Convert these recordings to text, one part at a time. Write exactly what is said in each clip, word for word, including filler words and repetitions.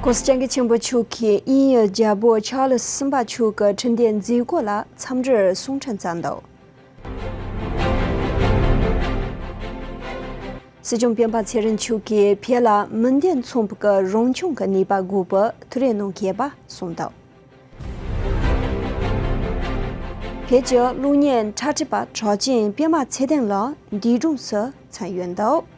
༸གོང་ས་༸སྐྱབས་མགོན་ཆེན་པོ་མཆོག་གིས་དབྱིན་ཡུལ་རྒྱལ་པོ་ཆཱ་ལི་སི་གསུམ་པ་མཆོག་གི་འཕྲིན་ལས་མཛད་སྒོ་ལ་འཚམས་འདྲིར་གསུང་འཕྲིན་བསྩལ་འདུག་སྲིད་སྐྱོང་སྤེན་པ་ཚེ་རིང་མཆོག་གིས་བོད་ལ་མི་འདེམས་ཚོགས་པ་གི་རང་སྐྱོང་གི་ནུས་པ་དགོས་པའི་ཐུགས་རེ་གནང་གལ་པ་གསུངས་འདུག་བོད་ཀྱི་གློག་བརྙན་འཁྲབ་ཁྲིད་པ་གྲགས་ཅན་པད་མ་ཚེ་བརྟན་ལགས་འདས་གྲོངས་སུ་ཕྱིན་ཡོད་འདུག་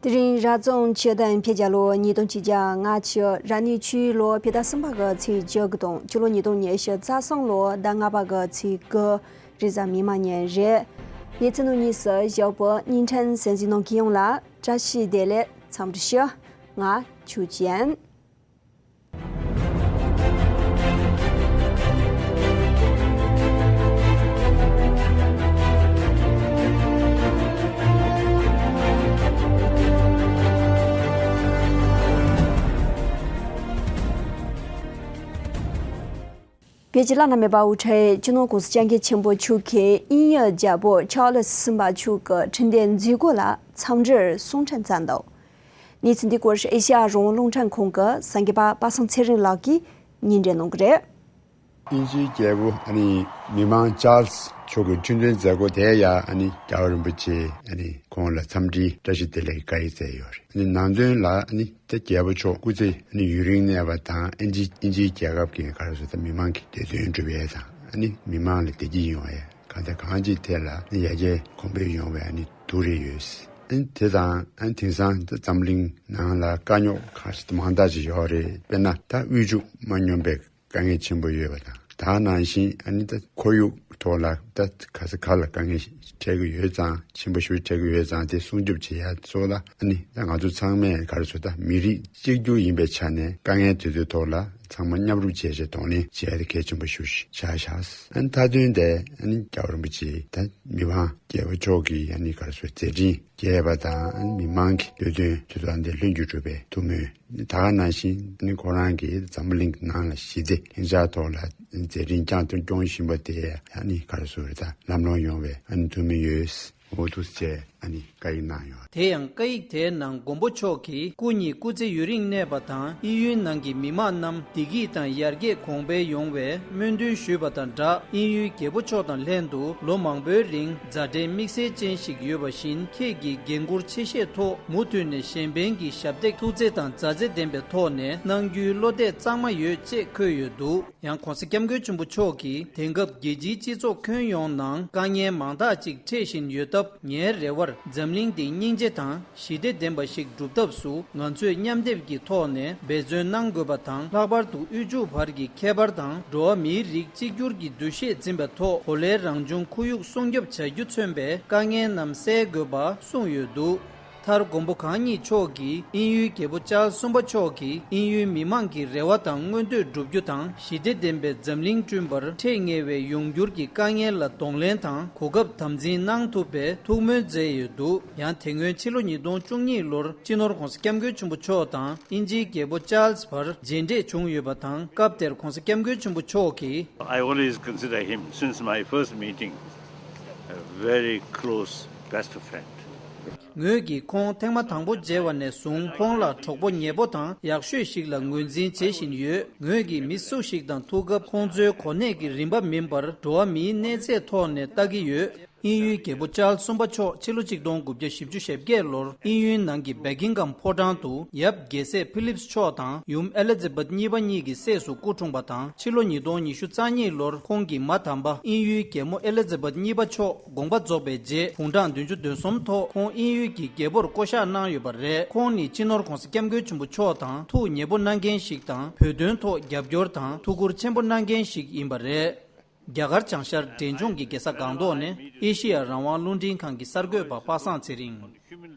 དེ་རིང་རབ་བྱུང་སྤྱི་ཟླ་བཞི་པའི་གི་ལོ་ཉིས་སྟོང་ཆིག་བརྒྱ་ལྔ་བཅུ་རེ་གཉིས་ཀྱི་ལོ་ཕྱི་ཟླ་གསུམ་པ་གི་ཚེས་བཅུ་དགུ་དང་སྤྱི་ལོ་ཉིས་སྟོང་ཉི་ཤུ་རྩ་གསུམ་ལོ་ཟླ་ལྔ་པ་གི་ཚེས་དགུ་རེས་གཟའ་མིག་དམར་ཉིན་རེད། ཡིད་ཚིམ་ནང་གཉིས་སུ་བཞུགས་པའི་བརྙན་འཕྲིན་གསན་གཟིགས་གནང་མཁན་ཡོངས་ལ་བཀྲ་ཤིས་བདེ་ལེགས། འཚམས་འདྲི་ཞུ། ང་ཆོས་ཅན། བོད་ཀྱི་བླ་ན་མེད་པ་དབུ་ཁྲིད་སྤྱི་ནོར་༸གོང་ས་༸སྐྱབས་མགོན་ཆེན་པོ་མཆོག་གིས་དབྱིན་ཡུལ་རྒྱལ་པོ་ཆཱ་ལི་སི་གསུམ་པ་མཆོག་གི་འཕྲིན་ལས་མཛད་སྒོ་ལ་འཚམས་འདྲིར་གསུང་འཕྲིན་བསྩལ་འདུག་གནས་ཚུལ་འདི་སྐོར་ཨེ་ཤེ་ཡ་རང་དབང་རླུང་འཕྲིན་ཁང་གི་གསར་འགོད་པ་པ་སངས་ཚེ་རིང་ལགས་ཀྱིས་སྙན་སྒྲོན་གནང་གི་རེད། དབྱིན་ཇིའི་རྒྱལ་པོ་ཨ་ནི་མི་དམངས་ཅཱལ་སི་མཆོག་གི་འཕྲིན་ཕྲན་མཛད་སྒོ་དེ་ཡང་ཨ་ནི་རྒྱལ་བ་རིན་པོ་ཆེ་ཨ་ནི་ཁོང་ལ་འཚམས་འདྲིའི་བཀྲ་ཤིས་བདེ་ལེགས་བཀའ་ཡིག་བསྩལ་ཡོད་རེད། ཨ་ནི་ནང་དོན་ལ་ཨ་ནི་ད་རྒྱལ་པོ་མཆོག་སྐུ་ཚེ་ཨ་ནི་ཡུན་རིང་གནས་པ་དང་ཨིན་ཇི་དབྱིན་ཇིའི་རྒྱལ་ཁབ་ཀྱི་ག་རེ་ཟེར་ད་མི་དམངས་ཀྱི་བདེ་དོན་སྒྲུབ་ཡས་དང་ཨ་ནི་མི་དམངས་ལ་བདེ་སྐྱིད་ཡོང་ཡས་གང་ལྟར་གང་ཅིའི་ཐད་ལ་ཨ་ནི་ཡར་རྒྱས་གོང་འཕེལ་ཡོང་བའི་ཨ་ནི་ཐུགས་རེ་ཡོད། ཨ་ནི་དེ་དང་ཨ་ནི་དེང་སང་ད་འཛམ་གླིང་ནང་ལ་དཀའ་རྙོག་ཁ་ཤས་མང་དག་ཅིག་ཡོད་རེད། དཔེར་ན་ད་དབུལ་ཕྱུག་མ་སྙོམས་པའི་དཀའ་ངལ་ཆེན་པོ་ཡོད་པ་དང་། ད་ནང་བཞིན་ཨ་ནི་ད་ཁོར་ཡུག་ཐོག་ལ་ད་ག་ས་ག་ལ་དཀའ་ངལ་འཕྲད་ཀྱི་ཡོད་ཙང་ཆེན་པོ་ཞིག་འཕྲད་ཀྱི་ཡོད་ཙང་དེ་སྲུང་སྐྱོབ་བྱེད་ཡ་སོགས་ལ་ཨ་ནི་ད་ང་ཚོ་ཚང་མས་ག་རེ་ཟེར་ད་མི་རིགས་གཅིག་གྱུར་ཡིན་པའི་ཆ་ནས་དཀའ་ངལ་དེ་ཚོའི་ཐོག་ལ་ཚང་མ་མཉམ་རུབ་བྱས་བྱས་གདོང་ལེན་བྱེད་ཡ་དེ་གལ་ཆེན་པོ་ཞིག་ཆགས་བཞག་ཨ་ནི་མཐའ་དོན་དེ་ཨ་ནི་རྒྱལ་བ་རིན་པོ་ཆེ་ད་མི་དབང་རྒྱལ་པོ་མཆོག་གིས་ཨ་ནི་ག་རེ་ཟེར་མཛད་འཕྲིན་རྒྱས་པ་དང་མི་དམངས་ཀྱི་འདོད་དོན་དེ་ཚོ་འདི་ལྷུན་གྱིས་གྲུབ་པའི་ཐུགས་སྨོན། ད་ག་ནང་བཞིན་ནི་ཁོ་རང་གིས་འཛམ་བུ་གླིང་ནང་ལ་ཞི་བདེ་ལྷིང་འཇགས་ཐོག་ལ་མཛད་འཕྲིན་བསྐྱངས་དང་སྐྱོང་བཞིན་པ་དེ་ཨ་ནི་ག་རེ་ཟེར་ད་ལམ་ལྷོང་ཡོང་བའི་ཨ་ནི་ཐུགས་སྨོན་ཡོད། འོ་འདུག་སེ་ཨ་ནི་བཀའ་ཡིག་གནང་ཡོད། དེ་ཡང་བཀའ་ཡིག་དེའི་ནང་མགོན་པོ་མཆོག་གིས་སྐུ་ཉིད་སྐུ་ཚེ་ཡུན་རིང་གནས་པ་དང་དབྱིན་ཡུལ་ནང་གི་མི་དམངས་རྣམས་བདེ་སྐྱིད་དང་ཡར་རྒྱས་གོང་འཕེལ་ཡོང་བའི་སྨོན་འདུན་ཞུས་པ་དང་སྦྲགས། དབྱིན་ཡུལ་རྒྱལ་པོ་མཆོག་དང་ལྷན་དུ་ལོ་མང་པོའི་རིང་མཛའ་འབྲེལ་དམིགས་བསལ་ཅན་ཞིག་ཡོད་པ་བཞིན་ཁྱེད་ཀྱི་འགན་འཁུར་ཆེ་བཞེས་ཐོག་མུ་མཐུད་ནས་གཞན་ཕན་གྱི་ཞབས་འདེགས་ཐུགས་བརྩེ་དང་མཛའ་བརྩེ་ལྡན་པའི་ཐོག་ནས་གནང་རྒྱུའི་བློ་གཏད་གཙང་མ་ཡོད་ཅེས་འཁོད་ཡོད་འདུག་ཡང་༸གོང་ས་༸སྐྱབས་མགོན་ཆེན་པོ་མཆོག་གིས་དེང་སྐབས་རྒྱལ་སྤྱིའི་སྤྱི་ཚོགས་ཁྱོན་ཡོངས་ནང་དཀའ་ངལ་མང་དག་ཅིག་འཕྲད་བཞིན་ཡོད་སྟབས། ངའི་རེ་བར་འཛམ་གླིང་འདི་སྙིང་རྗེ་དང་ཞི་བདེ་ལྡན་པ་ཞིག་སྒྲུབ་ཐབས་སུ་ང་ཚོས་མཉམ་སྡེབ་ཀྱི་ཐོག་ནས་འབད་བརྩོན་གནང་དགོས་པ་དང་། ལྷག་པར་དུ་དབུལ་ཕྱུག་བར་གྱི་ཁྱད་པར་དང་འགྲོ་བ་མིའི་རིགས་གཅིག་གྱུར་གྱི་འདུ་ཤེས་འཛིན་པའི་ཐོག་གོ་ལའི་རང་བྱུང་ཁོར་ཡུག་སྲུང་སྐྱོབ་བྱ་རྒྱུ་མཚོན་པའི་དཀའ་ངལ་རྣམས་སེལ་དགོས་པ་གསུངས་ཡོད་འདུག་མཐར་མགོན་པོ་གང་ཉིད་མཆོག་གིས་དབྱིན་ཡུལ་རྒྱལ་པོ་ཅཱལ་གསུམ་པ་མཆོག་གིས་དབྱིན་ཡུལ་མི་དམངས་ཀྱི་རེ་བ་དང་མངོན་འདོད་བསྒྲུབ་རྒྱུ་དང་ཞི་བདེ་ལྡན་པའི་འཛམ་གླིང་བསྐྲུན་པར་འཕྲད་ངེས་པའི་ཡོང་འགྱུར་གྱི་དཀའ་ངལ་ལ་གདོང་ལེན་དང་གོ་སྐབས་དམ་འཛིན་གནང་ཐུབ་པའི་ཐུགས་སྨོན་མཛད་ཡོད་འདུག་ཡང་དེ་སྔོན་ཕྱི་ལོ་ཉིས་སྟོང་བཅུ་གཉིས་ལོར་སྤྱི་ནོར་༸གོང་ས་༸སྐྱབས་མགོན་ཆེན་པོ་མཆོག་དང་དབྱིན་ཇིའི་རྒྱལ་པོ་ཅཱལ་སི་བར་མཇལ་འཕྲད་བྱུང་ཡོད་པ་དང་། སྐབས་དེར་༸གོང་ས་༸སྐྱབས་མགོན་ཆེན་པོ་མཆོག་གིས། I always consider him, since my first meeting, a very close best friend. ངོས་ཀྱིས་ཁོང་ཐེངས་མ་དང་པོ་མཇལ་བ་ནས་བཟུང་ཁོང་ལ་གྲོགས་པོ་ཉེ་པོ་དང་ཡག་ཤོས་ཤིག་ལ་ངོས་འཛིན་བྱེད་བཞིན་ཡོད། ངོས་ཀྱིས་མི་སུ་ཞིག་དང་ཐུག་སྐབས་ཁོང་ཚོའི་གོ་གནས་ཀྱི་རིམ་པ་མིན་པར་འགྲོ་བ་མིའི་གནས་ཚད་ཐོག་ནས་ལྟ་གི་ཡོད། དབྱིན་ཡུལ་རྒྱལ་པོ་ཅཱལ་སི་གསུམ་པ་མཆོག་ཕྱི་ལོ་ཆིག་སྟོང་དགུ་བརྒྱ་བཞི་བཅུ་ཞེ་བརྒྱད་ལོར་དབྱིན་ཡུལ་ནང་གི་བྷེ་ཀིང་གྷམ་ཕོ་བྲང་དུ་ཡབ་རྒྱལ་སྲས་ཕི་ལིབ་སི་མཆོག་དང་ཡུམ་ཨེ་ལི་ཛ་བེད་གཉིས་པ་གཉིས་ཀྱི་སྲས་སུ་སྐུ་འཁྲུངས་པ་དང་། ཕྱི་ལོ་ཉིས་སྟོང་ཉི་ཤུ་རྩ་གཉིས་ལོར་ཁོང་གི་མ་དམ་པ་དབྱིན་ཡུལ་རྒྱལ་མོ་ཨེ་ལི་ཛ་བེད་གཉིས་པ་མཆོག་དགོངས་པ་རྫོགས་པའི་རྗེས་དགུང་གྲངས་བདུན་ཅུ་དོན་གསུམ་ཐོག་ཁོང་དབྱིན་ཡུལ་གྱི་རྒྱལ་པོར་བསྐོ་གཞག་གནང་ཡོད་པ་རེད། ཁོང་ནི་སྤྱི་ནོར་༸གོང་ས་༸སྐྱབས་མགོན་ཆེན་པོ་མཆོག་དང་ཐུགས་ཉེ་པོ་གནང་མཁན་ཞིག་དང་བོད་དོན་ཐོག་རྒྱབ་སྐྱོར་དང་ཐུགས་ཁུར་ཆེན་པོ་གནང་མཁན་ཞིག་ཡིན་པ་རེད། རྒྱ་གར་བྱང་ཤར་འབྲས་ལྗོངས་ཀྱི་རྒྱལ་ས་སྒང་ཏོག་ནས་ཨེ་ཤེ་ཡ་རང་དབང་རླུང་འཕྲིན་ཁང་གི་གསར་འགོད་པ་པ་སངས་ཚེ་རིང་།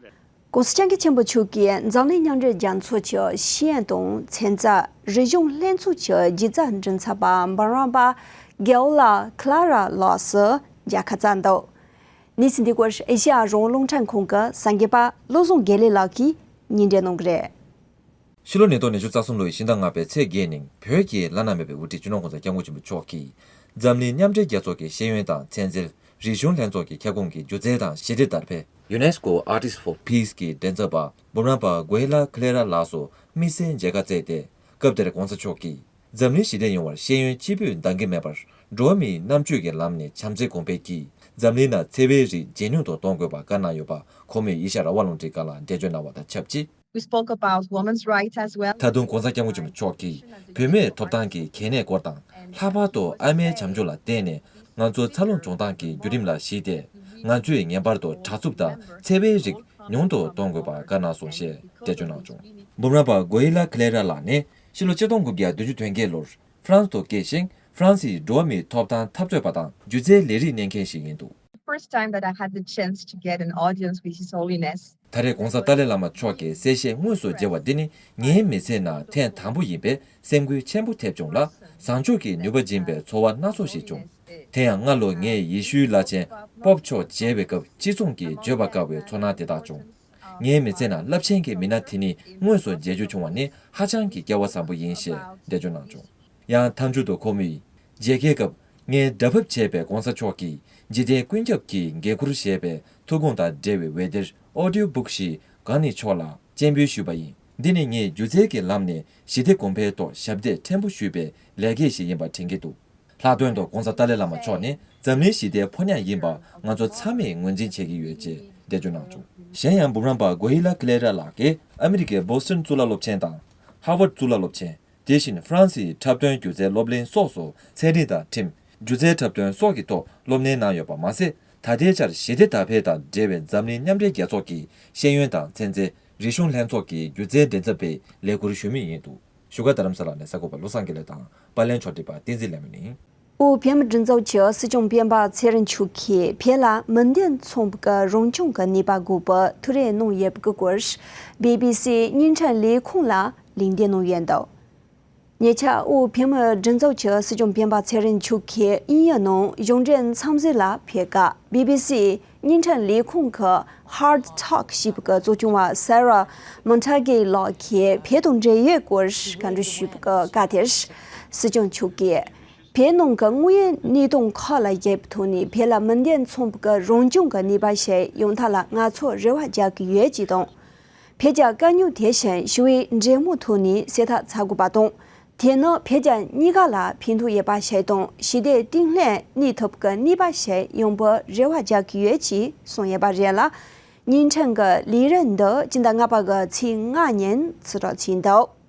༸གོང་ས་༸སྐྱབས་མགོན་ཆེན་པོ་མཆོག་གིས་འཛམ་གླིང་མཉམ་འབྲེལ་རྒྱལ་ཚོགས་ཀྱི་ཤེས་ཡོན་དང་ཚན་རྩལ་རིག་གཞུང་ལྷན་ཚོགས་ཀྱི་སྒྱུ་རྩལ་མགྲིན་ཚབ་པ་འབུམ་རམས་པ་གེའོ་ལ་ཁ་ལ་ར་ལགས་སུ་མཇལ་ཁ་བསྩལ་འདུག་གནས་ཚུལ་འདི་སྐོར་ཨེ་ཤེ་ཡ་རང་དབང་རླུང་འཕྲིན་ཁང་གི་གསར་འགོད་པ་བློ་བཟང་དགེ་ལེགས་ལགས་ཀྱིས་སྙན་སྒྲོན་གནང་གི་རེད། ཕྱི་ལོ་ཉིས་སྟོང་ཉི་ཤུ་རྩ་གསུམ་ལོའི་ཕྱི་ཟླ་ལྔ་པའི་ཚེས་བརྒྱད་ཉིན་བོད་ཀྱི་བླ་ན་མེད་པའི་དབུ་ཁྲིད་སྤྱི་ནོར་༸གོང་ས་༸སྐྱབས་མགོན་ཆེན་པོ་མཆོག་གིས་འཛམ་གླིང་མཉམ་འབྲེལ་རྒྱལ་ཚོགས་ཀྱི་ཤེས་ཡོན་དང་ཚན་རྩལ་རིག་གཞུང་ལྷན་ཚོགས་ཀྱི་ཁྱབ་ཁོངས་ཀྱི་སྒྱུ་རྩལ་དང་ཞི་བདེ་དར་སྤེལ་ UNESCO Artists for Peace གི་མགྲིན་ཚབ་པ་འབུམ་རམས་པ་གོ་ཧི་ལ་ཁི་ལེ་ར་ལགས་སུ་དམིགས་བསལ་མཇལ་ཁ་བསྩལ་ཏེ། སྐབས་དེར་༧གོང་ས་མཆོག་གིས། འཛམ་གླིང་ཞི་བདེ་ཡོང་བར་ཤེས་ཡོན་གཅིག་པུས་འདང་གི་མེད་པར། འགྲོ་བ་མིའི་རྣམ་དཔྱོད་ཀྱི་ལམ་ནས་བྱམས་བརྩེ་གོང་འཕེལ་གྱིས། འཛམ་གླིང་ནང་འཚེ་བའི་རིགས་ཇེ་ཉུང་དུ་གཏོང་དགོས་པ་བཀའ་གནང་ཡོད་པ། ཁོ་མོས་ཨེ་ཤ་ཡ་རང་དབང་རླུང་འཕྲིན་ཁང་ལ་འགྲེལ་བརྗོད་གནང་བ་དང་ཆབས་ཅིག We spoke about women's rights as well. ད་དུང་༧གོང་ས་༧སྐྱབས་མགོན་ཆེན་པོ་མཆོག་གིས་བུད་མེད་ཐོབ་ཐང་གི་གལ་གནད་སྐོར་དང་། ལྷག་པར་དུ་ཨ་མའི་བྱམས་སྐྱོང་ལ་བརྟེན་ནས་ང་ཚོ་འཚར་ལོངས་བྱུང་སྟངས་ཀྱི་བརྒྱུད་རིམ་ལ་གཞིགས་ཏེ། ང་ཚོས་ངེས་པར་དུ་དྲག་རྩུབ་དང་འཚེ་བའི་རིགས་ཉུང་དུ་གཏོང་དགོས་པ་བཀའ་གནང་སོང་ཞེས་འགྲེལ་བརྗོད་གནང་བྱུང་། འབུམ་རམས་པ་གོ་ཧི་ལ་ཁི་ལེ་ར་ལགས་ནི་ཕྱི་ལོ་ཆིག་སྟོང་དགུ་བརྒྱ་བདུན་ཅུ་དོན་བརྒྱད་ལོར་ཧྥ་རན་སི་དུ་སྐྱེས་ཤིང་། ཧྥ་རན་སིའི་འགྲོ་བ་མིའི་ཐོབ་ཐང་འཐབ་རྩོད་པ་དང་སྒྱུ་རྩལ་ལས་རིགས་གནང་མཁན་ཞིག་ཡིན་འདུག། First time that I had the chance to get an audience with His Holiness. ད་རེས་༧གོང་ས་ཏཱ་ལའི་བླ་མ་མཆོག་གི་གསལ་བཤད་དངོས་སུ་མཇལ་བ་འདི་ནི་ངའི་མི་ཚེའི་ནང་ཐེངས་དང་པོ་ཡིན་པས་སེམས་འགུལ་ཆེན་པོ་ཐེབས་བྱུང་ལ། བཟང་ཕྱོགས་ཀྱི་ནུས་པ་སྦྱིན་པའི་ཚོར་བ་སྣ་ཚོགས་ཤིག་བྱུང་། དེ་ཡང་སྔ་ལོ་ངས་ཡེ་ཤུའི་བླ་ཆེན་པོབ་མཆོག་མཇལ་བའི་སྐབས་ཅི་མཚུངས་ཀྱིས་བརྗོད་པར་དཀའ་བའི་ཚོར་སྣང་དེ་དག་བྱུང་། ངའི་མི་ཚེ་ནང་རླབས་ཆེན་གྱི་མི་སྣ་དེ་ཉིད་དངོས་སུ་མཇལ་རྒྱུ་བྱུང་བ་ནི་ཧ་ཅང་གི་སྐལ་བ་བཟང་པོ་ཡིན་ཞེས་འགྲེལ་བརྗོད་གནང་བྱུང་། ཡང་མཐའ་མཇུག་ཏུ་ཁོ་མོས། མཇལ་ཁའི་སྐབས་ངས་སྒྲ་ཕབ་བྱས་པའི་༧གོང་ས་མཆོག་གིས་འཇིག་རྟེན་ཀུན་ཁྱབ་ཀྱི་འགན་ཁུར་ཞེས་པའི་ཐུགས་དགོངས་དང་འབྲེལ་བའི་འོད་སྡེར་ཨོ་ཌིའོ་བུག་ཞིག་གང་ནི་མཆོག་ལ་སྤྱན་འབུལ་ཞུས་པ་ཡིན། འདི་ནི་ངས་སྒྱུ་རྩལ་གྱི་ལམ་ནས་ཞི་བདེ་གོང་འཕེལ་ཐོག་ཞབས་འདེགས་ཕྲན་བུ་ཞུས་པའི་ལས་འགན་ཞིག་ཡིན་པ་དྲན་གྱི་འདུག། ལྷག་དོན་དུ་༧གོང་ས་ཏཱ་ལའི་བླ་མ་མཆོག་ནི་འཛམ་གླིང་ཞི་བདེའི་ཕོ་ཉ་ཡིན་པ་ང་ཚོ་ཚང་མས་ངོས་འཛིན་བྱེད་ཀྱི་ཡོད་ཅེས་འགྲེལ་བརྗོད་གནང་བྱུང་། གཞན་ཡང་འབུམ་རམས་པ་གོ་ཧི་ལ་ཁི་ལེ་ར་ལགས་ཀྱིས་ཨ་མི་རི་ཀའི་བྷོ་སི་ཊོན་གཙུག་ལག་སློབ་ཆེན་དང་། ཧར་ཝརཌ་གཙུག་ལག་སློབ་ཆེན། དེ་བཞིན་ཧྥ་རན་སིའི་འཁྲབ་སྟོན་སྒྱུ་རྩལ་སློབ་གླིང་སོགས་སུ་ཚན་རིག་དང་འཁྲིམས། སྒྱུ་རྩལ་འཁྲབ་སྟོན་སོགས་ཀྱི་ཐོག་སློབ་གཉེར་གནང་ཡོད་པ་མ་ཟད། ད་ལྟའི་ཆར་ཞི་བདེ་དར་སྤེལ་དང་འབྲེལ་བའི་འཛམ་གླིང་མཉམ་འབྲེལ་རྒྱལ་ཚོགས་ཀྱི་ཤེས་ཡོན་དང་ཚན་རྩལ་རིག་གཞུང་ལྷན་ཚོགས་ཀྱི་སྒྱུ་རྩལ་མགྲིན་ཚབ་པའི་ལས་ཁུར་ཞུ་མུས་ཡིན་འདུག། བཞུགས་སྒར་རྡ་རམ་ས་ལ་ནས་གསར་འགོད་པ་བློ་བཟང་དགེ་ལེགས་དང་པར་ལེན་ཕྱོགས་སྒྲིག་པ་བསྟན་འཛིན་ལས་མོ་ནི། ཨོ་བྷེ་མ་མགྲིན་ཚབ་ཀྱིས་སྲིད་སྐྱོང་སྤེན་པ་ཚེ་རིང་མཆོག་གིས་བོད་ལ་མི་འདེམས་ཚོགས་པའི་རང་སྐྱོང་གི་ནུས་པ་དགོས་པའི་ཐུགས་རེ་གནང་ཡོད་པའི་སྐོར། བི་བི་སིའི་བརྙན་འཕྲིན་ལས་ཁུངས་ལ་ལན་འདེབས་གནང་ཡོད་འདུག། ཉེ་ཆར་ཨོ་བྷེ་མ་མགྲིན་ཚབ་ཀྱིས་སྲིད་སྐྱོང་སྤེན་པ་ཚེ་རིང་མཆོག་གིས་དབྱིན་ཡུལ་ནང་གཞུང་འབྲེལ་འཚམས་གཟིགས་ལ་ཕེབས་སྐབས། བི་བི་སིའི་བརྙན་འཕྲིན་ལས་ཁུངས་ཀྱི་Hard Talk ཞེས་པའི་གཙོ་སྐྱོང་བ་Sarah Montague ལགས་ཀྱིས་བོད་དང་འབྲེལ་ཡོད་སྐོར་བཀའ་འདྲི་ཞུས་པའི་སྐབས་དེར། སྲིད་སྐྱོང་མཆོག་གིས། བོད་ནང་གི་དངོས་ཡོད་གནས་སྟངས་ཁག་ལ་དབྱེ་བའི་ཐོག་ནས་བོད་ལ་མི་འདེམས་ཚོགས་པའི་རང་སྐྱོང་གི་ནུས་པ་ཞིག་ཡོང་ཐབས་ལ་ང་ཚོས་རེ་བ་རྒྱག་གི་ཡོད་ཅེས་དང་། བོད་རྒྱ་དཀའ་རྙོག་དེ་བཞིན་ཞི་བའི་འབྲེལ་མོལ་ཐོག་ནས་སེལ་ཐབས་བྱ་དགོས་པ་དང་། དེ་ནི་བོད་རྒྱ་གཉིས་ཀ་ལ་ཕན་ཐོགས་ཡོད་པ་ཞིག་དང་། ཞི་བདེ་བརྟན་ལྷིང་གནས་ཐུབ་ཀྱི་ནུས་པ་ཞིག་ཡོང་བའི་རེ་བ་རྒྱག་གི་ཡོད་ཅེས་གསུངས་ཡོད་པ་རེད་ལ། བརྙན་འཕྲིན་གྱི་ལས་རིམ་འདི་སྤྱི་ཟླ་ལྔ་པ་གི་ཚེས་ལྔ་ཉིན་ཕྱིར་བསྒྲགས་བྱས་འདུག།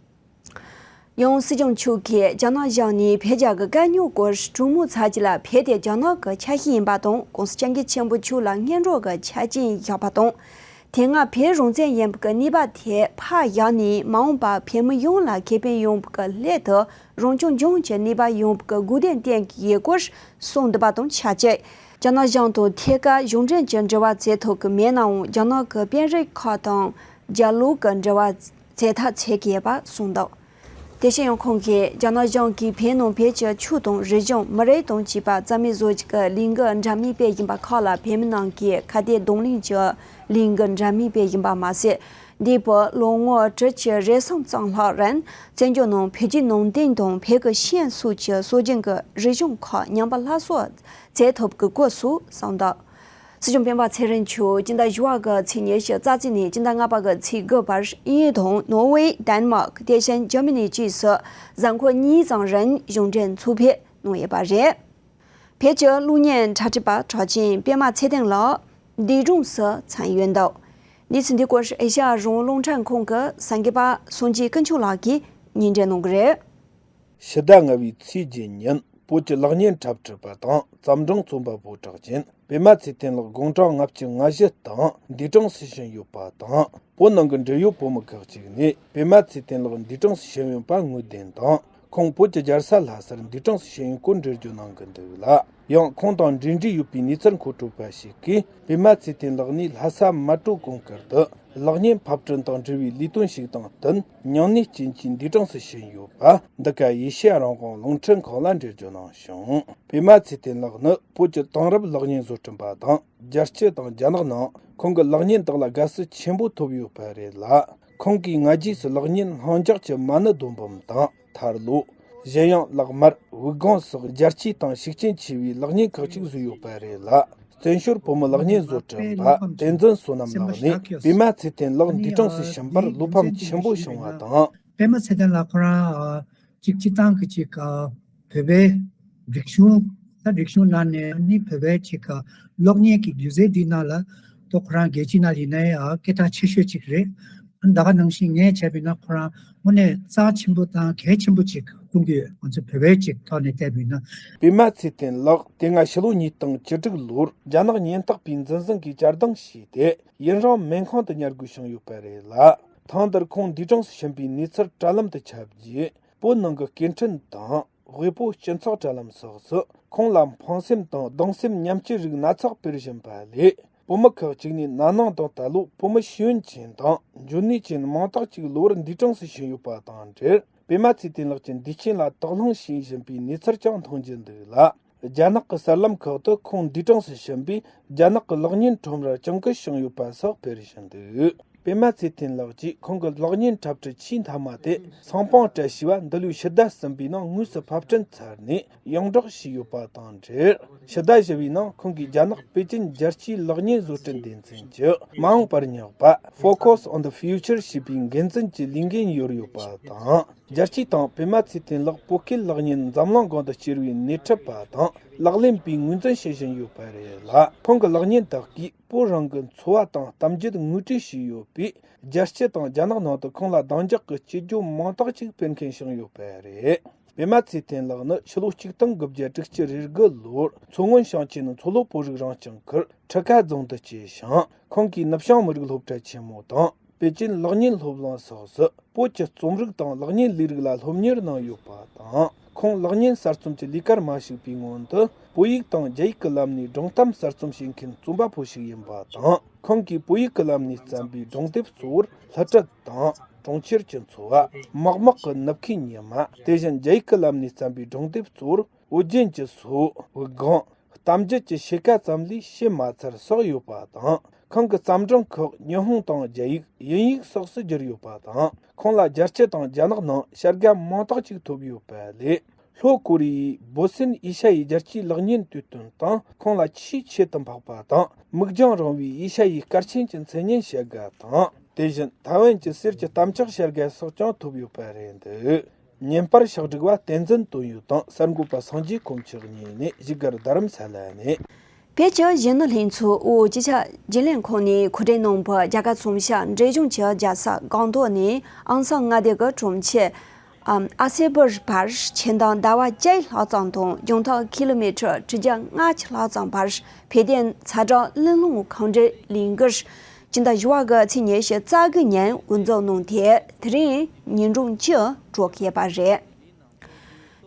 ཡང་སྲིད་སྐྱོང་མཆོག་གིས་རྒྱ་ནག་གཞུང་ནས་བོད་རྒྱ་གི་དཀའ་རྙོག་སྐོར་གྲོས་མོལ་བྱ་རྒྱུ་ལ་ཕེབས་ཏེ། རྒྱ་ནག་གི་ཆ་ཤས་ཡིན་པ་དང་༧གོང་ས་༧སྐྱབས་མགོན་ཆེན་པོ་མཆོག་ལ་སྔོན་འགྲོ་གི་ཆ་རྐྱེན་བཞག་པ་དང་། དེ་སྔ་བོད་རང་བཙན་ཡིན་པའི་གི་ནུས་པ་དེ་ཕར་བཞག་ནས། མ་འོངས་པར་བོད་མི་ཡོངས་ལ་ཁེ་ཕན་ཡོང་བའི་གི་སླད་དུ་རང་སྐྱོང་ལྗོངས་ཀྱི་ནུས་པ་ཡོང་བའི་གི་སྒུག་བསྡད་གཏན་གྱི་ཡོད་སྐོར་གསུངས་འདུག་པ་དང་ཆབས་ཅིག། རྒྱ་ནག་གཞུང་དང་ཐད་ཀར་གཞུང་འབྲེལ་གྱི་འབྲེལ་བ་བྱེད་ཐུབ་ཀྱི་མེད་ནའང་། རྒྱ་ནག་གི་དཔོན་རིགས་ཁག་དང་རྒྱ་ལོག་གི་འབྲེལ་བ་བྱེད་ཐབས་བྱེད་ཀྱི་ཡོད་པ་གསུངས་འདུག། དེ་བཞིན་ཡང་ཁོང་གིས་རྒྱ་ནག་གཞུང་གིས་བོད་ནང་བོད་ཀྱི་ཆོས་དང་རིག་གཞུང་། མི་རིགས་དང་བཅས་པ་རྩ་མེད་བཟོ་རྒྱུ་གི་ལས་འགུལ་འདྲ་མིན་སྤེལ་བཞིན་པ་ཁག་ལ་བོད་མི་རྣམས་ཀྱིས་ཁ་གཏད་གདོང་ལེན་གྱི་ལས་འགུལ་འདྲ་མིན་སྤེལ་བཞིན་པ་མ་ཟད། འདས་པའི་ལོ་ངོ་དྲུག་ཅུ་རེ་ཟུང་ཙམ་ལྷག་རིང་བཙན་བྱོལ་ནང་བོད་བརྒྱུད་ནང་བསྟན་དང་བོད་ཀྱི་ཤེས་ཡོན་སོགས་ཀྱི་སྲོལ་རྒྱུན་གྱི་རིག་གཞུང་ཁག་ཉམས་པ་སླར་གསོ་བྱེད་ཐུབ་ཀྱི་སྐོར་སོགས་གསུངས་འདུག། སྲིད་སྐྱོང་སྤེན་པ་ཚེ་རིང་མཆོག་སྤྱི་ཟླ་བཞི་པ་གི་ཚེས་ཉི་ཤུ་རྩ་གཅིག་ནས་སྤྱི་ཟླ་ལྔ་པ་གི་ཚེས་དགུ་བར་དབྱིན་ཡུལ་དང་ནོར་ཝེ། ལྡན་མག་དེ་བཞིན་འཇར་མ་ནི་བཅས་སུ་གཟའ་འཁོར་གཉིས་ཙམ་རིང་གཞུང་འབྲེལ་ཚོགས་ཕེབས་གནང་ཡོད་པ་རེད། བོད་ཀྱི་གློག་བརྙན་འཁྲབ་ཁྲིད་པ་གྲགས་ཅན་པད་མ་ཚེ་བརྟན་ལགས་འདས་གྲོངས་སུ་ཕྱིན་ཡོད་འདུག། གནས་ཚུལ་འདིའི་སྐོར་ཨེ་ཤ་ཡ་རང་དབང་རླུང་འཕྲིན་ཁང་གི་གསར་འགོད་པ་སངས་རྒྱས་ཀུན་འབྱུང་ལགས་ཀྱིས་སྙན་སྒྲོན་གནང་གི་རེད། ཕྱི་ཟླ་ལྔ་པའི་ཚེས་བརྒྱད་ཉིན་བོད་ཀྱི་གློག་བརྙན་འཁྲབ་ཁྲིད་པ་དང་བརྩམས་སྒྲུང་རྩོམ་པ་པོ་གྲགས་ཅན་པད་མ་ཚེ་བརྟན་ལགས་དགུང་གྲངས་ལྔ་བཅུ་ང་བཞི་སྟེང་འདས་གྲོངས་སུ་ཕྱིན་ཡོད་པ་དང་། བོད་ནང་གི་འབྲེལ་ཡོད་བོད་མི་ཁག་ཅིག་ནས་པད་མ་ཚེ་བརྟན་ལགས་འདས་གྲོངས་སུ་ཕྱིན་ཡོད་པ་ངོས་བདེན་དང་། ཁོང་བོད་ཀྱི་རྒྱལ་ས་ལྷ་སར་འདས་གྲོངས་སུ་ཕྱིན་ཡོད་སྐོར་འགྲེལ་བརྗོད་གནང་གི་འདུག་ལ། ཡང་ཁོང་དང་འབྲེལ་འདྲིས་ཡོད་པའི་གནས་ཚུལ་མཁོ་སྤྲོད་པ་ཞིག་གིས། པད་མ་ཚེ་བརྟན་ལགས་ནི་ལྷ་ས་མལ་གྲོ་གུང་དཀར་དུ་གློག་བརྙན་ཕབ་སྐྲུན་དང་འབྲེལ་བའི་ལས་དོན་ཞིག་དང་བསྟུན། སྙིང་ནད་རྐྱེན་གྱིས་འདས་གྲོངས་སུ་ཕྱིན་ཡོད་པ། འདི་ག་ཨེ་ཤེ་ཡ་རང་དབང་རླུང་འཕྲིན་ཁང་ལ་འགྲེལ་བརྗོད་གནང་བྱུང་། པད་མ་ཚེ་བརྟན་ལགས་ནི་བོད་ཀྱི་དེང་རབས་གློག་བརྙན་བཟོ་སྐྲུན་པ་དང་། རྒྱལ་སྤྱི་དང་རྒྱ་ནག་ནང་ཁོང་གི་གློག་བརྙན་དག་ལ་དགའ་བསུ་ཆེན་པོ་ཐོབ་ཡོད་པ་རེད་ལ། ཁོང་གིས་སྔ་རྗེས་སུ་གློག་བརྙན་ལྷིང་འཇགས་ཀྱི་མ་ཎི་རྡོ་འབུམ་དང་། ཐར་ལོ། གཞན་ཡང་གློག་དམར། དབུགས་སྒང་སོགས་རྒྱལ་སྤྱིའི་སྟེང་ཤུགས་རྐྱེན་ཆེ་བའི་གློག་བརྙན་ཁག་ཅིག་བཟོས་ཡོད་པ་རེད་ལ། བཙན་བྱོལ་བོད་མི་ལག་གཉིས་བཟོ་སྐྲུན་པ་བསྟན་འཛིན་བསོད་ནམས་ལགས་ནས་པད་མ་ཚེ་བརྟན་ལགས་འདས་གྲོངས་སུ་ཕྱིན་པར་བློ་ཕམ་ཆེན་པོ་བྱུང་བ་དང་། པད་མ་ཚེ་བརྟན་ལགས་ཁོ་རང་ཨ་ཅིག་སྤྱིར་བཏང་གི་ཅིག་ཨ་བོད་པའི་རིག་གཞུང་ད་རིག་གཞུང་ནང་ནས་ནི་བོད་པའི་ཅིག་ཨ་གློག་བརྙན་གྱི་སྒྱུ་རྩལ་འདི་ནང་ལ་ཏོ་ཁོ་རང་རྒྱལ་སྤྱི་ནང་ཡིན་ནའི་ཨ་སྐད་གྲགས་ཆེ་ཤོས་ཅིག་རེད། ད་ག་ནང་བཞིན་ངས་བྱས་པ་ཡིན་ན་ཁོ་རང་དངོས་གནས་རྩ་ཆེན་པོ་དང་གལ་ཆེན་པོ་ཅིག་མཐོང་གི་ཡོད། ང་ཚོ་བོད་པའི་ཅིག་ཐོག་ནས་བལྟས་པ་ཡིན་ན། པད་མ་ཚེ་བརྟན་ལགས་དེ་སྔ་ཕྱི་ལོ་ཉིས་སྟོང་བཅུ་དྲུག་ལོར་རྒྱ་ནག་ཉེན་རྟོག་པས་འཛིན་བཟུང་གིས་བཅར་སྡང་བྱས་ཏེ་ཡུན་རིང་སྨན་ཁང་དུ་ཉར་དགོས་བྱུང་ཡོད་པ་རེད་ལ། ཐེངས་འདིར་ཁོང་འདས་གྲོངས་སུ་ཕྱིན་པའི་གནས་ཚུལ་དྲ་ལམ་དུ་ཁྱབ་རྗེས། བོད་ནང་གི་སྐད་འཕྲིན་དང་དབུས་པོ་སྤྱི་ཚོགས་དྲ་ལམ་སོགས་སུ་ཁོང་ལ་ཕངས་སེམས་དང་སྡང་སེམས་མཉམ་སྐྱེད་རིགས་སྣ་ཚོགས་སྤེལ་བཞིན་པ་ལས། བོད་མི་ཁག་ཅིག་ནས་ན་ནིང་དང་ད་ལོ་བོད་མི་ཤེས་ཡོན་ཅན་དང་འཇོན་ནུས་ཅན་མང་དག་ཅིག་གློ་བུར་འདས་གྲོངས་སུ་ཕྱིན་ཡོད་པ་དང་འབྲེལ། པད་མ་ཚེ་བརྟན་ལགས་ཀྱི་འདས་རྐྱེན་ལ་དོགས་སློང་བྱེད་བཞིན་པའི་གནས་ཚུལ་ཀྱང་མཐོང་རྒྱུ་འདུག་ལ། རྒྱ་ནག་གི་གསར་ལམ་ཁག་ཏུ་ཁོང་འདས་གྲོངས་སུ་ཕྱིན་པའི་རྒྱ་ནག་གི་གློག་བརྙན་ཁྲོམ་རར་སྤྱང་ཀི་བྱུང་ཡོད་པ་སོགས་སྤེལ་བཞིན་འདུག་པད་མ་ཚེ་བརྟན་ལགས་ཀྱིས་ཁོང་གི་གློག་བརྙན་འཁྲབ་ཁྲིད་ཆེས་མཐའ་མ་དེ་སང་ཕང་བཀྲ་ཤིས་པ་འདི་ལོའི་ཕྱི་ཟླ་གསུམ་པའི་ནང་དངོས་སུ་ཕབ་སྐྲུན་ཚར་ནས་ཡོངས་བསྒྲགས་བྱས་ཡོད་པ་དང་འབྲེལ། ཕྱི་ཟླ་བཞི་པའི་ནང་ཁོང་གིས་རྒྱ་ནག་པེ་ཅིན་རྒྱལ་སྤྱིའི་གློག་བརྙན་བཟོ་སྐྲུན་སྡེ་ཚན་གྱི་མ་འོངས་པར་བསྙད་པ་Focus on the Future ཞེས་པའི་འགན་འཛིན་གྱི་ལས་འགན་ཡོད་ཡོད་པ་དང་། རྒྱལ་སྤྱིའི་སྟེང་པད་མ་ཚེ་བརྟན་ལགས་བོད་སྐད་གློག་བརྙན་འཛམ་གླིང་སྒང་དུ་སྐྱེལ་བའི་སྣེ་ཁྲིད་པ་དང་ལག་ལེན་པའི་ངོས་འཛིན་བྱེད་བཞིན་ཡོད་པ་རེད་ལ། ཁོང་གི་གློག་བརྙན་དག་གིས་བོད་རང་གི་འཚོ་བ་དང་གཏམ་རྒྱུད་ངོ་སྤྲོད་བྱས་ཡོད་པས། རྒྱལ་སྤྱི་དང་རྒྱ་ནག་ནང་དུ་ཁོང་ལ་གདེང་འཇོག་གི་སྐྱིད་སྦྱོར་མང་དག་ཅིག་སྤེལ་མཁན་བྱུང་ཡོད་པ་རེད། པད་མ་ཚེ་བརྟན་ལགས་ནི་ཕྱི་ལོ་ཆིག་སྟོང་དགུ་བརྒྱ་དྲུག་ཅུ་རེ་དགུ་ལོར་མཚོ་སྔོན་ཞིང་ཆེན་མཚོ་ལྷོ་བོད་རིགས་རང་སྐྱོང་ཁུལ་ཁྲི་ཀ་རྫོང་དུ་སྐྱེས་ཤིང་། ཁོང་གིས་ནུབ་བྱང་མི་རིགས་སློབ་གྲྭ་ཆེན་མོ་དང་པེ་ཅིན་གློག་བརྙན་སློབ་གླིང་སོགས་སུ་བོད་ཀྱི་རྩོམ་རིག་དང་གློག་བརྙན་ལས་རིགས་ལ་སློབ་གཉེར་གནང་ཡོད་པ་དང་། ཁོང་གློག་བརྙན་གསར་རྩོམ་གྱི་ལས་ཀར་མ་ཞུགས་པའི་སྔོན་དུ་བོད་ཡིག་དང་རྒྱ་ཡིག་གི་ལམ་ནས་སྒྲུང་གཏམ་གསར་རྩོམ་བྱེད་མཁན་རྩོམ་པ་པོ་ཞིག་ཡིན་པ་དང་། ཁོང་གིས་བོད་ཡིག་གི་ལམ་ནས་བརྩམས་པའི་སྒྲུང་དེབ་གཙོ་བོར་ལྷུ་ཁྲིད་དང་། གྲོང་ཁྱེར་གྱི་འཚོ་བ། མག་མོག་གི་ནུབ་ཁའི་ཉི་མ། དེ་བཞིན་རྒྱ་ཡིག་གི་ལམ་ནས་བརྩམས་པའི་སྒྲུང་དེབ་གཙོ་བོར་འོ་རྒྱན་གྱི་སོ། དབུགས་ལྒང་། གཏམ་རྒྱུད་ཀྱི་ཕྱེད་ཀ་ཙམ་ལས་བཤད་མ་ཚར་སོགས་ཡོད་པ་དང་། ཁོང་གི་བརྩམས་སྒྲུང་ཁག་ཉི་ཧོང་དང་རྒྱ་ཡིག་དབྱིན་ཡིག་སོགས་སུ་བསྒྱུར་ཡོད་པ་དང་། ཁོང་ལ་རྒྱལ་སྤྱི་དང་རྒྱ་ནག་ནང་བྱ་དགའ་མང་དག་ཅིག་ཐོབ་ཡོད་པ་ལས། ལྷོ་ཀོ་རི་ཡའི་བོད་སིན་ཨེ་ཤ་ཡའི་རྒྱལ་སྤྱིའི་གློག་བརྙན་དུས་སྟོན་སྟེང་ཁོང་ལ་ཆེས་ཁྱད་དུ་འཕགས་པ་དང་མིག་རྒྱང་རིང་བའི་ཨེ་ཤ་ཡའི་སྐར་ཆེན་གྱི་མཚན་སྙན་བྱ་དགའ་དང་། དེ་བཞིན་ཐའེ་ཝན་གྱི་གསེར་གྱི་གཏམ་ལྕག་བྱ་དགའ་སོགས་ཀྱང་ཐོབ་ཡོད་པ་རེད་འདུག་བརྙན་པར་ཕྱག་བསྒྲིགས་པ་བསྟན་འཛིན་དོན་ཡོད་དང་གསར་འགོད་པ་སངས་རྒྱས་དཀོན་མཆོག་གཉིས་ནས་བཞུགས་སྒར་རྡ་རམ་ས་ལ་ནས། བོད་ཀྱི་གཞོན་ནུ་ལྷན་ཚོགས་དབུས་སྤྱི་ཁྱབ་རྒྱུན་ལས་ཁང་ནས་གོ་སྒྲིག་གནང་བའི་རྒྱ་གར་མཚོ་བྱང་འབྲས་ལྗོངས་ཀྱི་རྒྱལ་ས་སྒང་ཏོག་ནས་ཨང་སང་མངའ་སྡེ་གི་གྲོང་ཁྱེར་ཨ་སེ་བུར་བར་ཆིན་ཐང་ཟླ་བ་བརྒྱད་ལྷག་ཙམ་དང་རྒྱང་ཐག་ཀི་ལོ་མི་ཊར་དྲུག་བརྒྱ་ལྔ་བཅུ་ལྷག་ཙམ་བར་བོད་དོན་ཚ་དྲག་གླེང་སློང་གང་འདྲའི་ལས་འགུལ་སྤྱི་ཟླ་བཞི་པ་གི་ཚེས་ཉི་ཤུ་རྩ་དགུ་ཉིན་དབུ་འཛུགས་གནང་སྟེ། དེ་རིང་ཉིན་གྲངས་བཅུ་འགྲོ་གི་ཡོད་པ་རེད།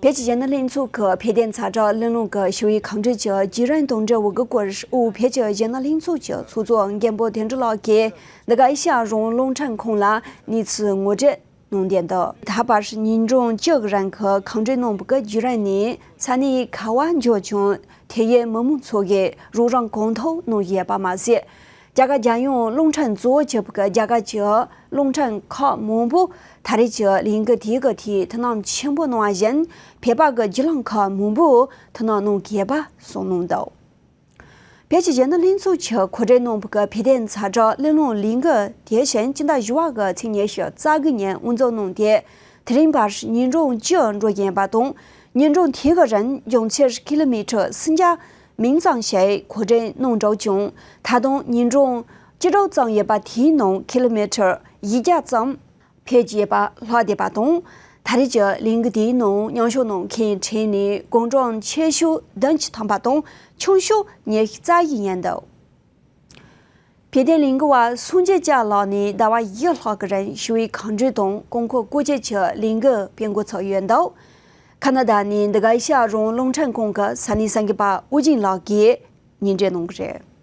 བོད་ཀྱི་གཞོན་ནུ་ལྷན་ཚོགས་ཀྱི་བོད་དོན་ཚ་དྲག་གླེང་སློང་གི་ཞི་བའི་གང་འདྲ་གྱི་བརྒྱུད་རིམ་དང་འབྲེལ་བའི་སྐོར་དབུས་བོད་ཀྱི་གཞོན་ནུ་ལྷན་ཚོགས་ཀྱི་ཚོགས་གཙོ་མགོན་པོ་བདེ་འགྲོ་ལགས་ཀྱིས་འདི་ག་ཨེ་ཤ་ཡ་རང་དབང་རླུང་འཕྲིན་ཁང་ལ་གནས་ཚུལ་ངོ་སྤྲོད་གནང་དོན་དུ། ད་བར་ཉིན་གྲངས་བཅུ་གི་རིང་གི་གང་འདྲའི་གནང་བའི་བརྒྱུད་རིམ་ནས་ས་གནས་ག་བ་འབྱོར་ཀྱང་དེ་ཡི་མི་མང་ཚོ་གིས་རོགས་རམ་གང་ཐུབ་གནང་བཞིན་ཡོད་པ་མ་ཟད། རྒྱ་གར་རྒྱལ་ཡོངས་རླུང་འཕྲིན་གཙོ་བོ་གྱུར་པའི་རྒྱ་གར་གྱི་རླུང་འཕྲིན་ཁག་མང་པོ་ད་རེས་ཀྱི་ལས་འགུལ་དེའི་གི་ཐད་དོ་སྣང་ཆེན་པོ་གནང་བ་བཞིན་བོད་པ་གི་བརྒྱུད་ལམ་ཁག་མང་པོ་དོ་སྣང་གནང་གི་ཡོད་པ་གསུངས་གནང་འདུག་བོད་ཀྱི་གཞོན་ནུ་ལྷན་ཚོགས་ཀྱིས་གོ་སྒྲིག་གནང་བའི་བོད་དོན་ཚ་དྲག་གླེང་སློང་ལས་འགུལ་དེ་བཞིན་སྤྱི་ཟླ་བཞི་པ་གི་ཚེས་ཉི་ཤུ་རྩ་དགུ་ཉིན་དབུ་འཛུགས་གནང་སྟེ། དེ་རིང་བར་ཉིན་གྲངས་བཅུ་འགྲོ་བཞིན་པ་དང་། ཉིན་གྲངས་དེ་གི་རིང་རྒྱང་ཆེར་ཀི་ལོ་མི་ཊར་སུམ་བརྒྱ་མིན་ཙམ་ཞིག་གོ་སྒྲིག་གནང་འགྲོ་ཀྱང་། ད་དུང་ཉིན་གྲངས་བཅུ་དྲུག་ཙམ་ཡོད་པ་དེའི་ནང་ཀི་ལོ་མི་ཊར་བཞི་བརྒྱ་ཙམ་ཕེབས་ཀྱི་ཡོད་པ་ལྷག་བསྡད་པ་དང་། ད་རེས་ཀྱི་ལས་འགུལ་དེའི་ནང་མཉམ་ཞུགས་གནང་མཁན་གྲས་ནས་གུང་ཀྲུང་ཆེ་ཤོས་བདུན་ཅུ་ཐམ་པ་དང་ཆུང་ཤོས་ཉི་ཤུ་རྩ་བཞི་ཡིན་འདུག་བོད་དོན་ལས་འགུལ་བ་སངས་རྒྱས་སྐྱབས་ལགས་ནས་ཟླ་བ་བཞི་ལྷག་གི་རིང་ཞི་བའི་གང་འདྲ་དང་དཀོན་མཆོག་སྐུ་ཕྱྭ་གྱི་ལས་འགུལ་སྤེལ་འགོ་ཚུགས་ཡོད་འདུག་ཁ་ན་ཌ་ནས་འདི་ག་ཨེ་ཤ་ཡ་རང་དབང་རླུང་འཕྲིན་ཁང་གི་ས་གནས་གསར་འགོད་པ་ཨུ་རྒྱན་ལགས་ཀྱིས་སྙན་སྒྲོན་གནང་གི་རེད།